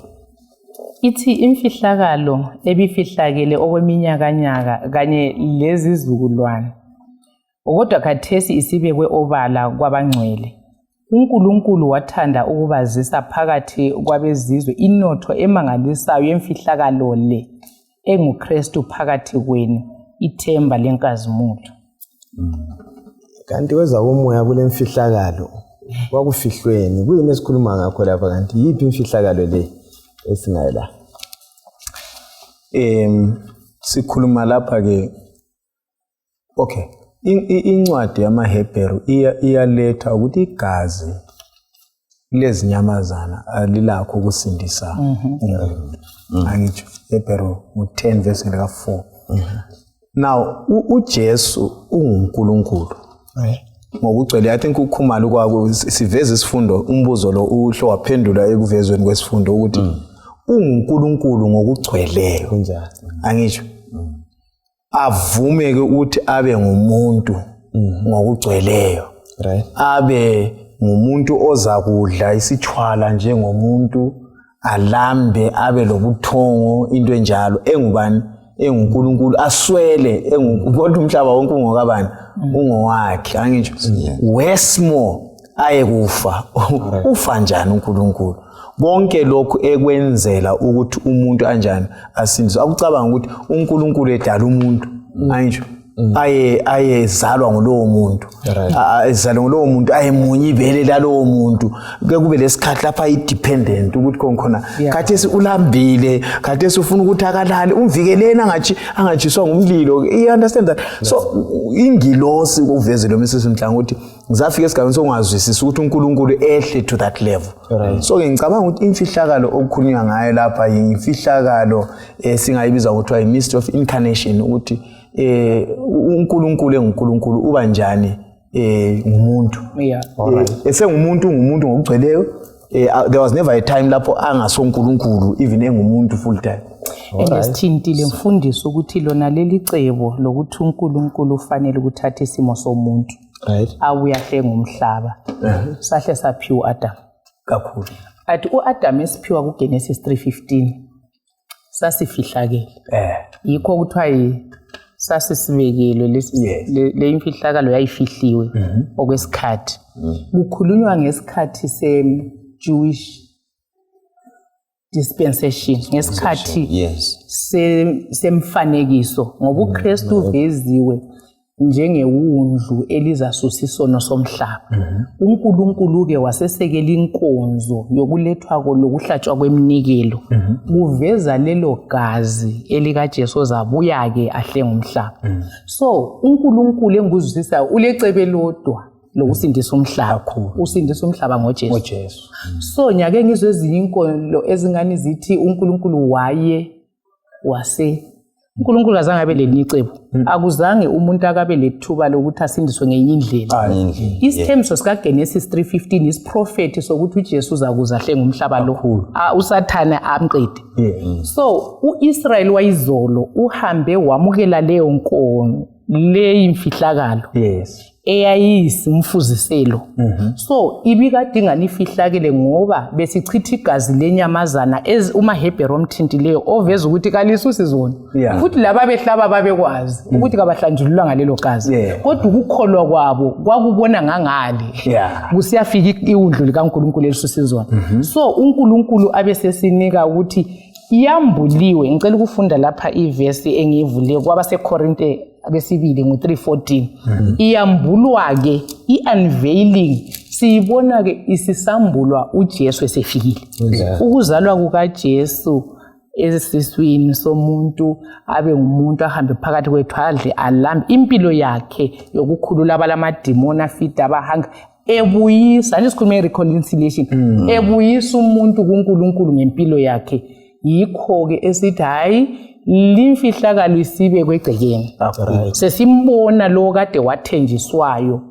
Ithi imfihlakalo ebifihlakele okweminyakanyaka kanye lezizukulwane, kodwa khathesi isibekwe obala kwabangcwele. UNkulunkulu wathanda ukubazisa phakathi kwabezizwe inotho emangalisayo yemfihlakalo le, enguKristu phakathi kwenu, ithemba lenkazimulo. Kanti kwezakomoya kule mfihlakalo, kwakufihlweni? Kuyini esikhuluma ngakho lapha? Kanti yiphi imfihlakalo le esingayo la? Sikhuluma lapha ke, okay, incwadi yamaHebheru iyaletha ukuthi igazi lezinyamazana alilakho ukusindisa umuntu, angitsho? Hebheru ngu-10 verse lika 4. Now uJesu unguNkulunkulu ngokugcwele. I think ukhumalo kwako siveza isifundo, umbuzo lo uhle waphendula ekuvezweni kwesifundo ukuthi unguNkulunkulu ngokugcweleyo. Kunjani? Angitsho? Avume-ke ukuthi abe ngumuntu ngokugcweleyo, abe ngumuntu ozakudla isitshwala njengomuntu, alambe, abe lobuthongo, into enjalo, engubani? EnguNkulunkulu. Aswele, kodwa umhlaba wonke ungokabani? Ungowakhe, angitsho? Wesmo ayekufa, ufa njani uNkulunkulu? Konke lokhu ekwenzela ukuthi umuntu anjani? Asindiswe. Akucabanga ukuthi uNkulunkulu edala umuntu, angitsho, aye ayezalwa ngulowo muntu, ezalwa ngulowo muntu, ayemunye ibele lalowo muntu, ke kube lesikhathi lapha ayi-dependent ukuthi khona khona khathesi ulambile, khathesi ufuna ukuthi akalale, umvikeleni angatshiswa ngumlilo. You understand that? So ingilosi kuvezele Mrs Mhlanga ukuthi zafika esigabeni sokungazwisisi ukuthi uNkulunkulu ehle to that level. So-ke ngicabanga ukuthi imfihlakalo okukhulunywa ngayo lapha yimfihlakalo esingayibiza ngokuthiwa yi-mystery of incarnation, ukuthi uNkulunkulu enguNkulunkulu uba njani ngumuntu. Esengumuntu, ungumuntu ngokugcweleyo. There was never a time lapho angasonkulunkulu even engumuntu full time. And sithintile, mfundisi, ukuthi lona leli cebo lokuthi uNkulunkulu ufanele ukuthatha isimo somuntu, abuye ahlenga umhlaba, sahle saphiwa u-Adam. Kakhulu. Athi u-Adam esiphiwa kuGenesis 3:15 sasifihlakele. Yikho kuthiwa sasisibekelwe lesi. Le imfihlakalo yayifihliwe okwesikhathi. Kukhulunywa ngesikhathi se-Jewish dispensation, ngesikhathi semfanekiso, ngoba uKristu uveziwe njengewundlu elizasusa isono somhlaba. uNkulunkulu-ke wasesekela inkonzo yokulethwa lokuhlatshwa kweminikelo, kuveza lelo gazi elikaJesu ozabuya-ke ahlenga umhlaba. So uNkulunkulu engikuzwisisayo ulecebe lodwa lokusindisa umhlaba, usindisa umhlaba ngoJesu. NgoJesu. So nyake ngizwe ezinye inkolo ezingani zithi uNkulunkulu waye wase uNkulunkulu azange abe lelinye icebo. Akuzange umuntu akabe lethuba lokuthi asindiswe ngenye indlela. Isithembiso sikaGenesis 3:15 isiprofethi sokuthi uJesu uzakuza ahlenge umhlaba lo, uSathane amqede. So uIsrael wayizolo uhambe wamukela leyo nkono, leyi mfihlakalo eyayiyisimfuziselo. So ibikade ingani ifihlakele ngoba besichitha igazi lenyamazana umaHebheru omthintileyo oveza ukuthi kalisusi zona. Futhi laba behlaba babekwazi ukuthi kabahlanjululwa ngalelo gazi. Kodwa ukukholwa kwabo kwakubona ngangale kusiyafika iwundlu likaNkulunkulu elisusa izona. So uNkulunkulu abesesinika ukuthi iyambuliwe. Ngicela ukufunda lapha ivesi engiyivule kwabaseKorinte abesibili ngu-3:14. Iyambulwa-ke i-unveiling, siyibona-ke isisambulwa uJesu esefikile. Ukuzalwa kukaJesu esiswini somuntu, abe ngumuntu, ahambe phakathi kwethu, adle, alambe, impilo yakhe yokukhulula abalamadimoni, afide abahanga, ebuyisa, anisikhulume i-reconciliation, ebuyisa umuntu kuNkulunkulu ngempilo yakhe. Yikho-ke esithi hhayi, limfihlakalo isibe kwegcekeni, sesimbona lo kade wathenjiswayo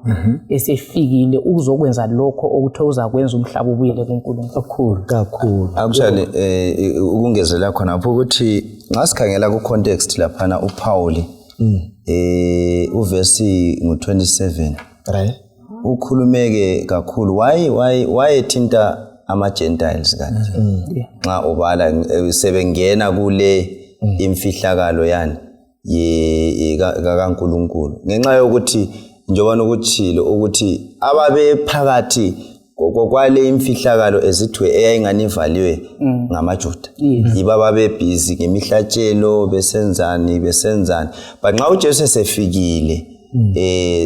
esefikile ukuzokwenza lokho okuthiwa uzakwenza umhlaba ubuyele kuNkulunkulu. Kakhulu. Kakhulu. Actually, ukungezela khonapho ukuthi nxa sikhangela ku-context laphana uPauli, uvesi ngu-27, ukhulumeke kakhulu, wayethinta ama-Gentiles kanti nxa ubala sebengena kule imfihlakalo yani kaNkulunkulu, ngenxa yokuthi njengoba nokutshilo ukuthi ababephakathi kwale imfihlakalo ezithiwe eyayingani ivaliwe ngamaJuda, yibo ababebhizi ngemihlatshelo, besenzani besenzani. But nxa uJesu esefikile,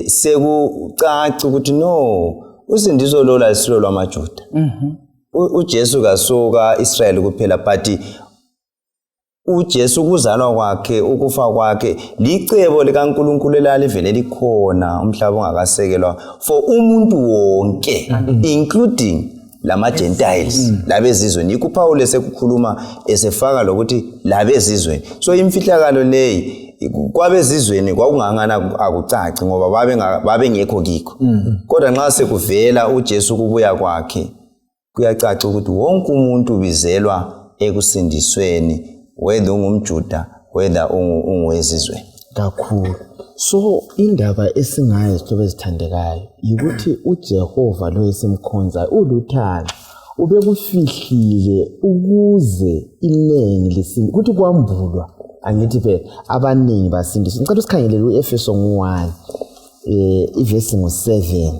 sekucaca ukuthi no, usindiso lolu ayisilo lwamaJuda. UJesu kasuka Israel kuphela, but uJesu ukuzalwa kwakhe, ukufa kwakhe, licebo likaNkulunkulu elalivele likhona umhlaba ungakasekelwa for umuntu wonke, including lama-Gentiles, labezizweni. Yikho uPaul esekukhuluma esefaka lokuthi labezizweni. So imfihlakalo leyi kwabezizweni kwakungangani akucaci ngoba babengekho kikho, kodwa nxa sekuvela uJesu, kubuya kwakhe, kuyacaca ukuthi wonke umuntu ubizelwa ekusindisweni, whether ungumJuda, whether ungowezizweni. Kakhulu. So indaba esingayo, zihlobo ezithandekayo, yikuthi uJehova lo esimkhonzayo uluthando, ubekufihlile ukuze iningi lisinde, kuthi kwambulwa, angithi phela abaningi basindiswe. Ngicela usikhangelele u-Efeso ngu-1, ivesi ngu-7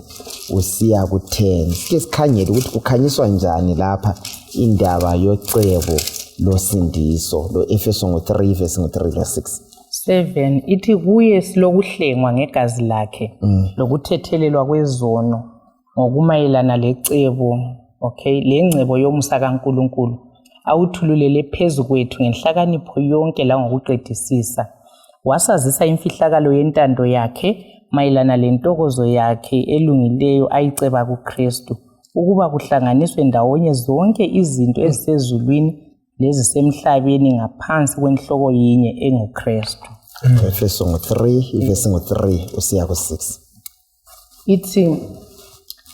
usiya ku-10, sike sikhangele ukuthi kukhanyiswa njani lapha indaba yocebo losindiso lo. Efeso ngu-3, ivesi ngu-3 lo-6. 7 ithi, kuye silokuhlengwa ngegazi lakhe, lokuthethelelwa kwezono ngokumayelana lecebo, okay, lengcebo yomusa kaNkulunkulu awuthululele phezu kwethu ngenhlakanipho yonke langokuqedisisa, wasazisa imfihlakalo yentando yakhe mayelana lentokozo yakhe elungileyo ayiceba kuKristu, ukuba kuhlanganiswe ndawonye zonke izinto ezisezulwini lezisemhlabeni ngaphansi kwenhloko yinye enguKristu. Efeso ngu-3, ivesi ngu-3 usiya ku-6. Ithi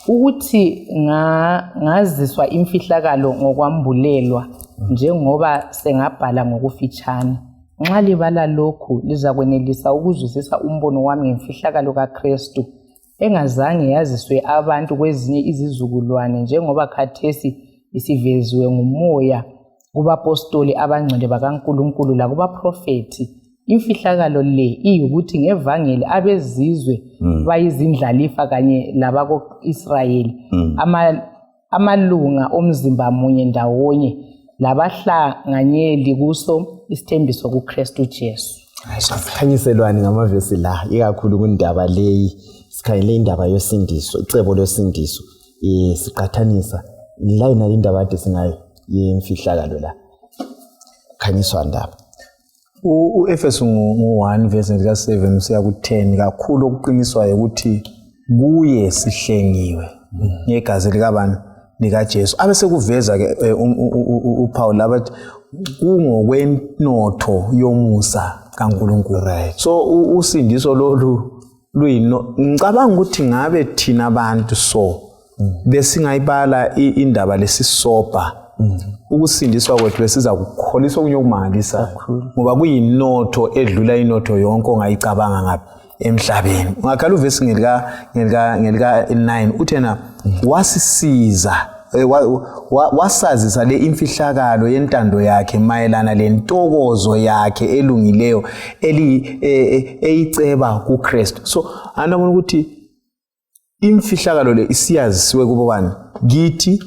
ukuthi ngaziswa imfihlakalo ngokwambulelwa, njengoba sengabhala ngokufitshane. Nxa libala lokhu, lizakwenelisa ukuzwisisa umbono wami ngemfihlakalo kaKristu engazange yaziswe abantu kwezinye izizukulwane, njengoba khathesi isiveziwe nguMoya kubapostoli abangcwele bakaNkulunkulu lakubaprofethi. Imfihlakalo le iyikuthi ngevangeli abezizwe bayizindlalifa kanye labako-Israyeli, amalunga omzimba munye ndawonye labahlanganyeli kuso isithembiso kuKristu Jesu. Sikhanyiselwani ngamavesi la, ikakhulu kundaba leyi sikhangele indaba yosindiso, icebo losindiso, siqathanisa la yona indaba kade singayo yemfihlakalo la, khanyiswa ndaba. U-Efesu ngu-1 verse lika-7 usiya ku-10, kakhulu okuqiniswayo ukuthi kuye sihlengiwe ngegazi likabani? LikaJesu. Abe sekuveza ke uPaul abathi kungokwenotho yomusa. kaNkulunkulu. Right. So usindiso lolu luyino, ngicabanga ukuthi ngabe thina abantu so besingayibala indaba lesisobha, ukusindiswa kwethu besiza kukholisa okunye okumangalisayo, ngoba kuyinotho edlula inotho yonke ongayicabanga ngapha emhlabeni. Ungakhala uvesi ngelika 9, uthena wasisiza, wasazisa le imfihlakalo yentando yakhe mayelana lentokozo yakhe elungileyo eyiceba kuKristu. So anabona ukuthi imfihlakalo le isiyazisiwe kubo bani? Kithi.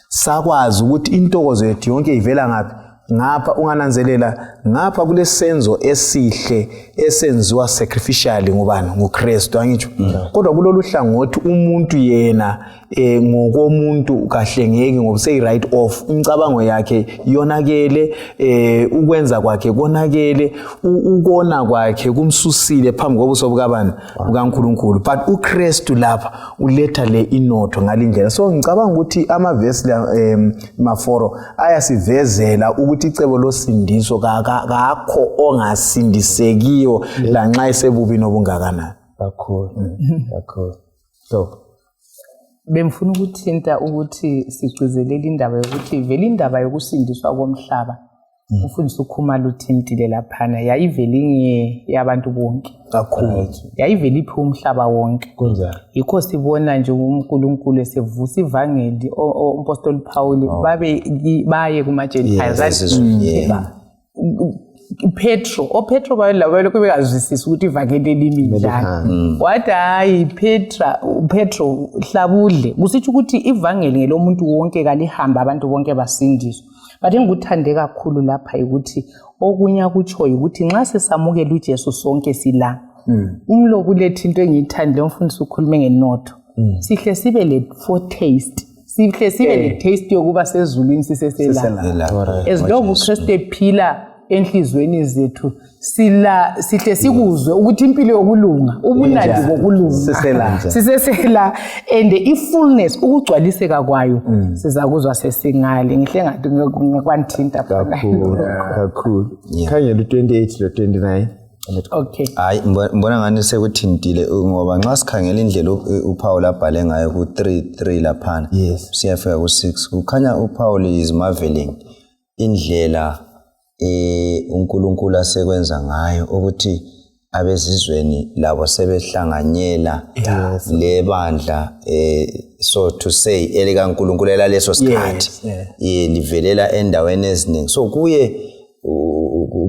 Sakwazi ukuthi intokozo yethu yonke ivela ngaphi? Ngapha ungananzelela, ngapha kulesenzo esihle esenziwa sacrificially ngubani? NguKristu, angitsho? Kodwa kulolu hlangothi umuntu yena ngokomuntu kahlengeki, ngoba seyi-write off, imicabango yakhe yonakele, ukwenza kwakhe konakele, ukona kwakhe kumsusile phambi kobuso bukabani? BukaNkulunkulu. But uKristu lapha uletha le inotho ngalindlela. So ngicabanga ukuthi amavesi la, maforo ayasivezela ukuthi icebo losindiso kakho ongasindisekiyo lanxa esebubini obungakanani. Kakhulu, kakhulu. So Bengifuna ukuthinta ukuthi sigcizelele indaba yokuthi vele indaba yokusindiswa komhlaba, ufundisa uKhumalo uthintile laphana, yayivele inge yabantu bonke. Kakhulu. Yayivele iphiwe umhlaba wonke. Kunjani? Yikho sibona nje uNkulunkulu esevusa ivangeli, umpostoli Paul, babe baye kuma-Gentiles. Petro, oPetro labo lokhu bengazwisisi ukuthi ivangeli limi njani. Wathi, "Hayi Petra, Petro, hlabudle." Kusitsho ukuthi ivangeli ngelomuntu wonke, kalihamba abantu bonke basindiswe. But engikuthande kakhulu lapha ukuthi okunye akutshoyo ukuthi nxa sesamukela uJesu sonke sila. Umlobo ulethe into engiyithandile, umfundisi ukhulume ngenotho. Sihle sibe le foretaste. Sihle sibe le taste yokuba sezulwini sisesela. Sisela. As long uKristu ephila enhlizweni zethu, sila sihle sikuzwe ukuthi impilo yokulunga, ubunandi bokulunga. Sisela. Sisesela, and i-fullness, ukugcwaliseka kwayo, sizakuzwa sesingale. Ngihle ngathi ngikwanthinta. Kakhulu, kakhulu. Khangela u-28 lo-29. Okay. Hayi, ngibona ngani sekuthintile, ngoba nxa sikhangela indlela uPaul abhale ngayo ku-3 3 laphana siyafika ku-6, kukhanya uPaul is marveling indlela uNkulunkulu asekwenza ngayo ukuthi abezizweni labo sebehlanganyela lebandla, so to say, elikaNkulunkulu elaleso sikhathi, livelela endaweni eziningi. So kuye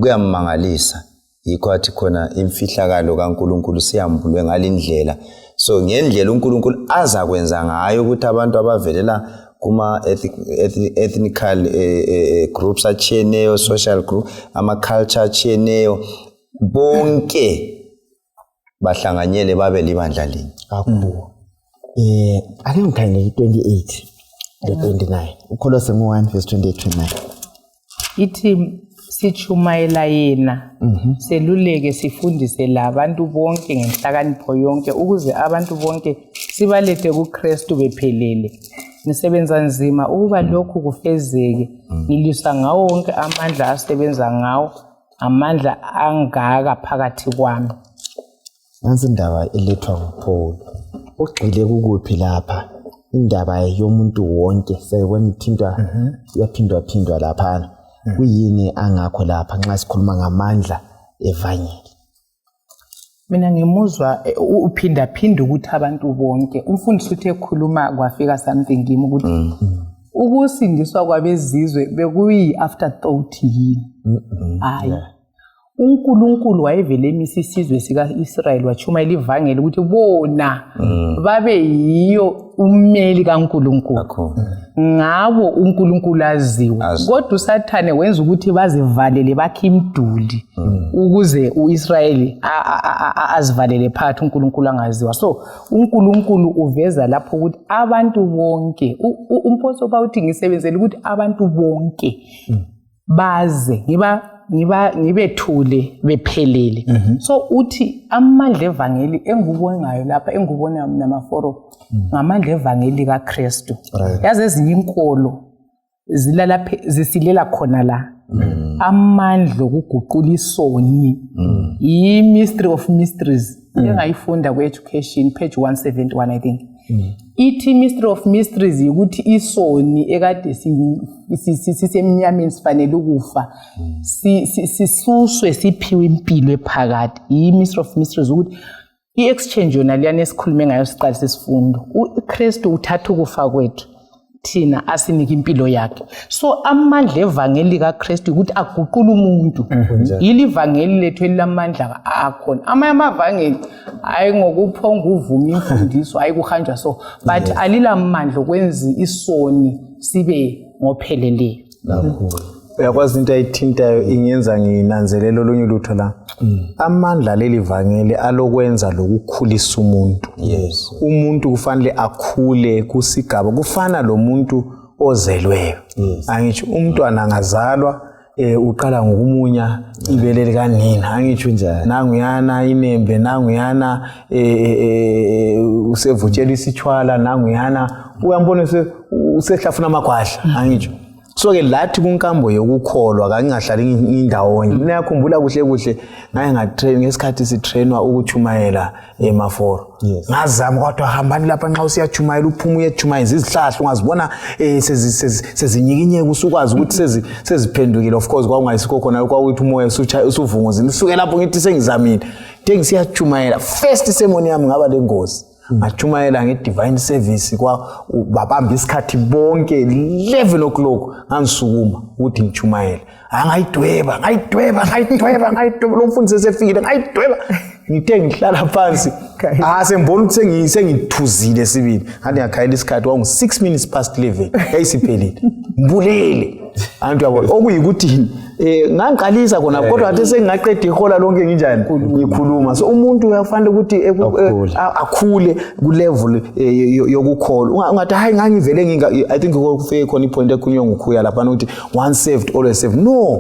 kuyammangalisa, yikho athi khona imfihlakalo kaNkulunkulu siyambulwe ngalindlela. So ngendlela uNkulunkulu azakwenza ngayo ukuthi abantu abavelela kuma ethnical groups atshiyeneyo, social group, ama-culture atshiyeneyo, bonke bahlanganyele babe libandla linye. Kakhulu. Ake ngikhangele i-28 le-29, uKholose ngu-1 verse 28 29. Ithi sichumayela yena, seluleke sifundise labantu bonke ngenhlakanipho yonke, ukuze abantu bonke sibalethe kuKristu bephelele. Ngisebenza nzima ukuba lokhu kufezeke, ngilwisa ngawo wonke amandla asebenza ngawo, amandla angaka phakathi kwami. Nansi indaba elethwa nguPaul. Ugxile kukuphi lapha? Indaba yomuntu wonke seyibona ithintwa, iyaphindwa phindwa laphana. Kuyini angakho lapha nxa sikhuluma ngamandla evangeli? Mina ngimuzwa uphindaphinda ukuthi abantu bonke. Umfundisi uthi ekhuluma kwafika something kimi ukuthi ukusindiswa kwabezizwe bekuyi-afterthought yini? Hayi, uNkulunkulu wayevele emisa isizwe sika-Israyeli, watshumayela ivangeli ukuthi bona babe yiyo ummeli kaNkulunkulu. Kakhulu. Ngabo uNkulunkulu aziwe. Aziwe. Kodwa uSathane wenza ukuthi bazivalele, bakhe imiduli ukuze u-Israyeli azivalele phakathi, uNkulunkulu angaziwa. So uNkulunkulu uveza lapho ukuthi abantu bonke, umpostoli uthi ngisebenzele ukuthi abantu bonke baze ngiba ngibethule bephelele. So uthi amandla evangeli engikubonayo lapha, engikubonayo mina maforo, ngamandla evangeli kaKristu. Yazi ezinye inkolo Zilala zisilela khona la. Amandla okuguqula isoni. Yi-mystery of mysteries. Engayifunda kwi-education page 171, I think. Ithi mystery of mysteries yikuthi isoni ekade sisemnyameni sifanele ukufa sisuswe siphiwe impilo ephakade. Yi-mystery of mysteries ukuthi i-exchange yona leyana esikhulume ngayo siqalisa isifundo, uKristu uthatha ukufa kwethu thina asinike impilo yakhe. So amandla evangeli kaKristu ukuthi aguqule umuntu. Yilo ivangeli lethu elilamandla akhona. Amanye amavangeli hayi ngokuphonga uvuma imfundiso, hayi kuhanjwa so, but alilamandla okwenza isoni sibe ngopheleleyo. Uyakwazi into ayithintayo ingenza nginanzelele olunye ulutho la. Amandla leli vangeli alokwenza lokukhulisa umuntu. Umuntu kufanele akhule kusigaba, kufana lomuntu ozelweyo. Angitsho umntwana angazalwa uqala ngokumunya ibele likanina, angitsho nanguyana inembe, nanguyana usevutshela isitshwala, nanguyana uyambona usehlafuna amagwadla, angitsho. So-ke lathi kunkambo yokukholwa kangingahlali ngindawonye. Mina yakhumbula kuhle kuhle ngaye ngatrain ngesikhathi sitrainwa ukutshumayela emaforo. Ngazama kodwa hambani lapha nxa usiyatshumayela uphuma uyetshumayeza izihlahla ungazibona sezinyikinyeka usukwazi ukuthi seziphendukile. Of course kwakungayisikho khona, kwakuthi umoya usuvunguzile. Usuke lapho ngithi sengizamile. Ngithe ngisiyatshumayela first sermon yami ngaba lengozi. Ngatshumayela nge-divine service, babamba isikhathi bonke 11 o'clock ngangisukuma ukuthi ngitshumayele. Ngayidweba ngayidweba ngayidweba ngayidweba, lo mfundisi esefikile ngayidweba. Ngithe ngihlala phansi, sengibona ukuthi sengithuzile sibili. Ngathi ngakhayela isikhathi kwakungu 6 minutes past 11, yayisiphelile, mbulele antu yabo. Okuyikuthi ngangiqalisa khona kodwa ngathi sengingaqeda ihola lonke nginjani ngikhuluma. So umuntu uyafanele ukuthi akhule ku-level yokukholwa. Ungathi hayi ngangivele nginga, I think kufike khona i-point ekhulunywa ngukhuya laphana ukuthi once saved always saved. No,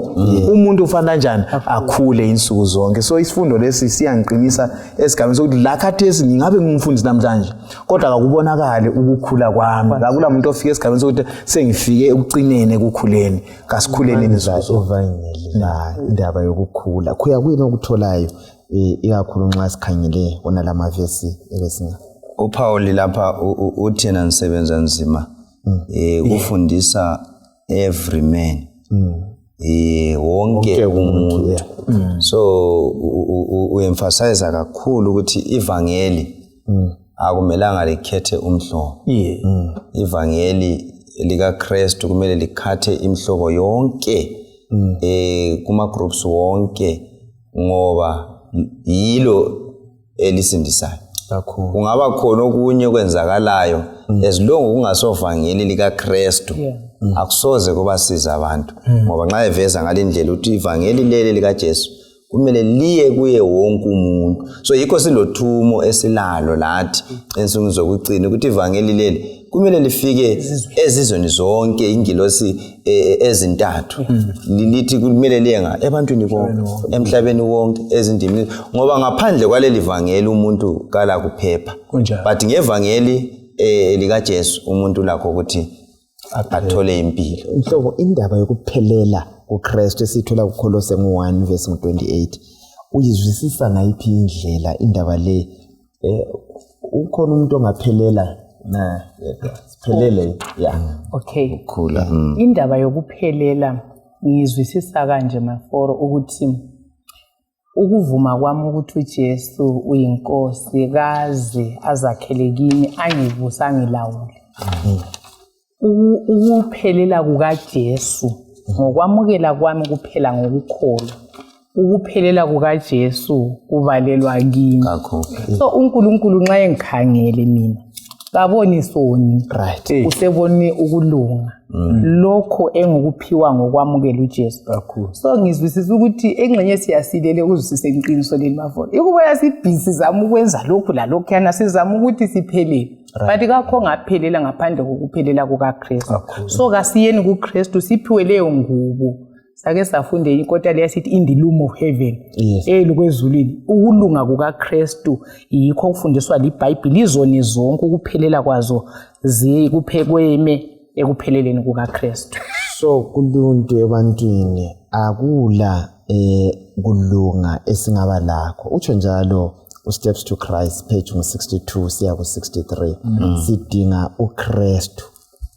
umuntu ufanele kanjani akhule insuku zonke. So isifundo lesi siyangiqinisa esigabeni sokuthi la khathesi ngingabe ngingumfundisi namhlanje kodwa kakubonakali ukukhula kwami. Akula muntu ofike esigabeni sokuthi sengifike ekucineni ekukhuleni. Kasikhuleleni evangeli la indaba yokukhula khuya kuyini okutholayo ikakhulu nxa sikhangele wona lamavesi ebesinga uPaul lapha uthi yena nisebenza nzima kufundisa every man, wonke umuntu. So u-emphasize kakhulu ukuthi ivangeli akumelanga likhethe umhlobo. Ivangeli likaKristu kumele likhathe imihlobo yonke, kuma groups wonke, ngoba yilo elisindisayo. Kungaba khona okunye okwenzakalayo as long kungasovangeli likaKristu, akusoze kubasiza abantu, ngoba nxa eveza ngalindlela ukuthi ivangeli leli likaJesu kumele liye kuye wonke umuntu. So yikho silothumo esilalo lathi ensukwini zokucina ukuthi ivangeli leli kumele lifike ezizweni zonke. Ingilosi ezintathu lithi kumele liye nga ebantwini bonke emhlabeni wonke ezindimini, ngoba ngaphandle kwaleli vangeli umuntu kala kuphepha. But ngevangeli likaJesu umuntu lakho ukuthi athole impilo. Inhlobo indaba yokuphelela kuKristu esithola kuKholose ngu-1 verse ngu-28, uyizwisisa ngayiphi indlela indaba le? Ukhona umuntu ongaphelela na siphelele ya? Okay. Ukukhula. Indaba yokuphelela ngiyizwisisa kanje, maforo, ukuthi ukuvuma kwami ukuthi uJesu uyinkosi kaze azakhele kimi angibusa angilawule. Ukuphelela kukaJesu ngokwamukela kwami kuphela ngokukholwa, ukuphelela kukaJesu kubalelwa kimi. So uNkulunkulu nxa engikhangele mina kaboni soni, useboni ukulunga lokho engikuphiwa ngokwamukela uJesu. So ngizwisisa ukuthi engxenye siyasilele ukuzwisisa iqiniso leli, mafona, ikubuya sibhizi sizama ukwenza lokhu lalokhuyana, sizama ukuthi siphelele, but kakho ngaphelela ngaphandle kokuphelela kukaKristu. So kasiyeni kuKristu siphiwe leyo ngubo. Sake safunde inkota leya sithi in the loom of heaven, elukwezulwini. Ukulunga kukaKristu yikho okufundiswa liBhayibhili. Izoni zonke ukuphelela kwazo zikuphekwe. Ekupheleleni kukaKristu. So kuluntu ebantwini akula kulunga esingaba lakho. Utsho njalo uSteps to Christ page ngo-62 siya ku-63. Sidinga uKristu.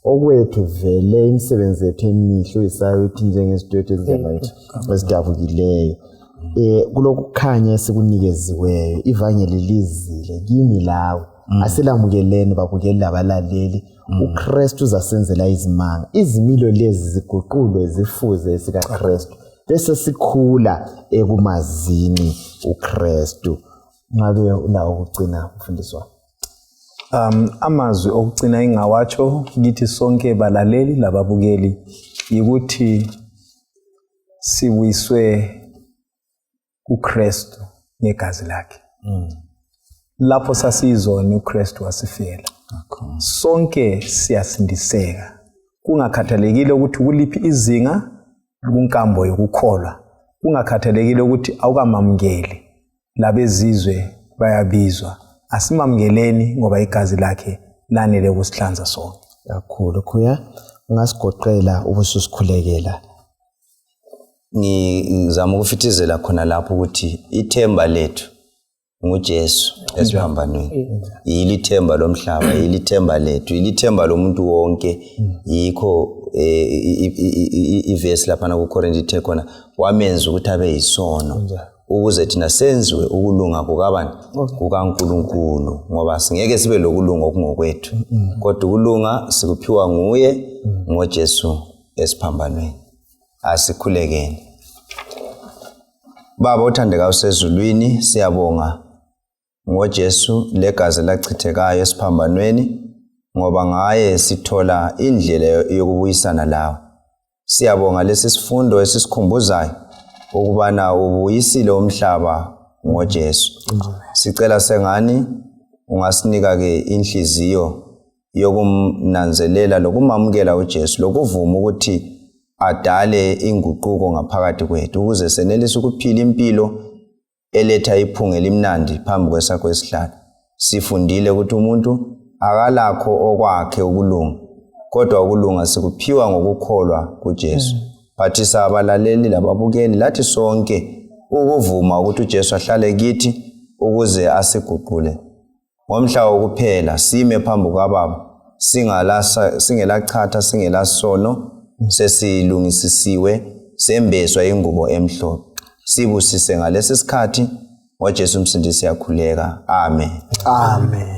Okwethu vele imisebenzi yethu emihle uIsaya uthi njengezidwedwe ezinjengayethu ezidabukileyo. Kulokukhanya esikunikeziweyo, ivangeli lizile kimi lawe. Asilamukeleni babukeli labalaleli. UKristu uzasenzela izimanga. Izimilo lezi ziguqulwe zifuze sikaKristu, bese sikhula ekumazini uKristu. Ngabe ulawo ukugcina, mfundisi wami? Amazwi okugcina engingawatsho kithi sonke balaleli lababukeli yikuthi sibuyiswe kuKristu ngegazi lakhe. Lapho sasiyizoni, uKristu wasifela. Sonke siyasindiseka, kungakhathalekile ukuthi kuliphi izinga kunkambo yokukholwa, kungakhathalekile ukuthi awukamamukeli. Labezizwe bayabizwa, asimamukeleni ngoba igazi lakhe lanele ukusihlanza sonke. Kakhulu khuya, ungasigoqela ubususikhulekela. Ngizama ukufithizela khona lapho ukuthi ithemba lethu nguJesu esiphambanweni. Yilo ithemba lomhlaba, yilo ithemba lethu, yilo ithemba lomuntu wonke. Yikho ivesi laphana kuKorinti ithe khona wamenza ukuthi abe yisono ukuze thina senziwe ukulunga kukabani? KukaNkulunkulu, ngoba singeke sibe lokulunga okungokwethu, kodwa ukulunga sikuphiwa nguye ngoJesu esiphambanweni. Asikhulekeni. Baba othandekayo usezulwini, siyabonga ngoJesu legazi lachithekayo esiphambanweni, ngoba ngaye sithola indlela yokubuyisana lawe. Siyabonga lesi sifundo esisikhumbuzayo ukubana ubuyisile umhlaba ngoJesu. Sicela sengani ungasinika ke inhliziyo yokumnanzelela lokumamukela uJesu, lokuvuma ukuthi adale inguquko ngaphakathi kwethu, ukuze senelise ukuphila impilo eletha iphunga elimnandi phambi kwesakho esihlalo. Sifundile ukuthi umuntu akalakho okwakhe ukulunga, kodwa ukulunga sikuphiwa ngokukholwa kuJesu. Phathisa abalaleli lababukeli lathi sonke ukuvuma ukuthi uJesu ahlale kithi ukuze asiguqule. Ngomhla wokuphela sime phambi kukaBaba singelachatha, singelasono, sesilungisisiwe, sembeswa ingubo emhlophe. Sibusise ngalesi sikhathi ngoJesu umsindisi, siyakhuleka. Amen. Amen.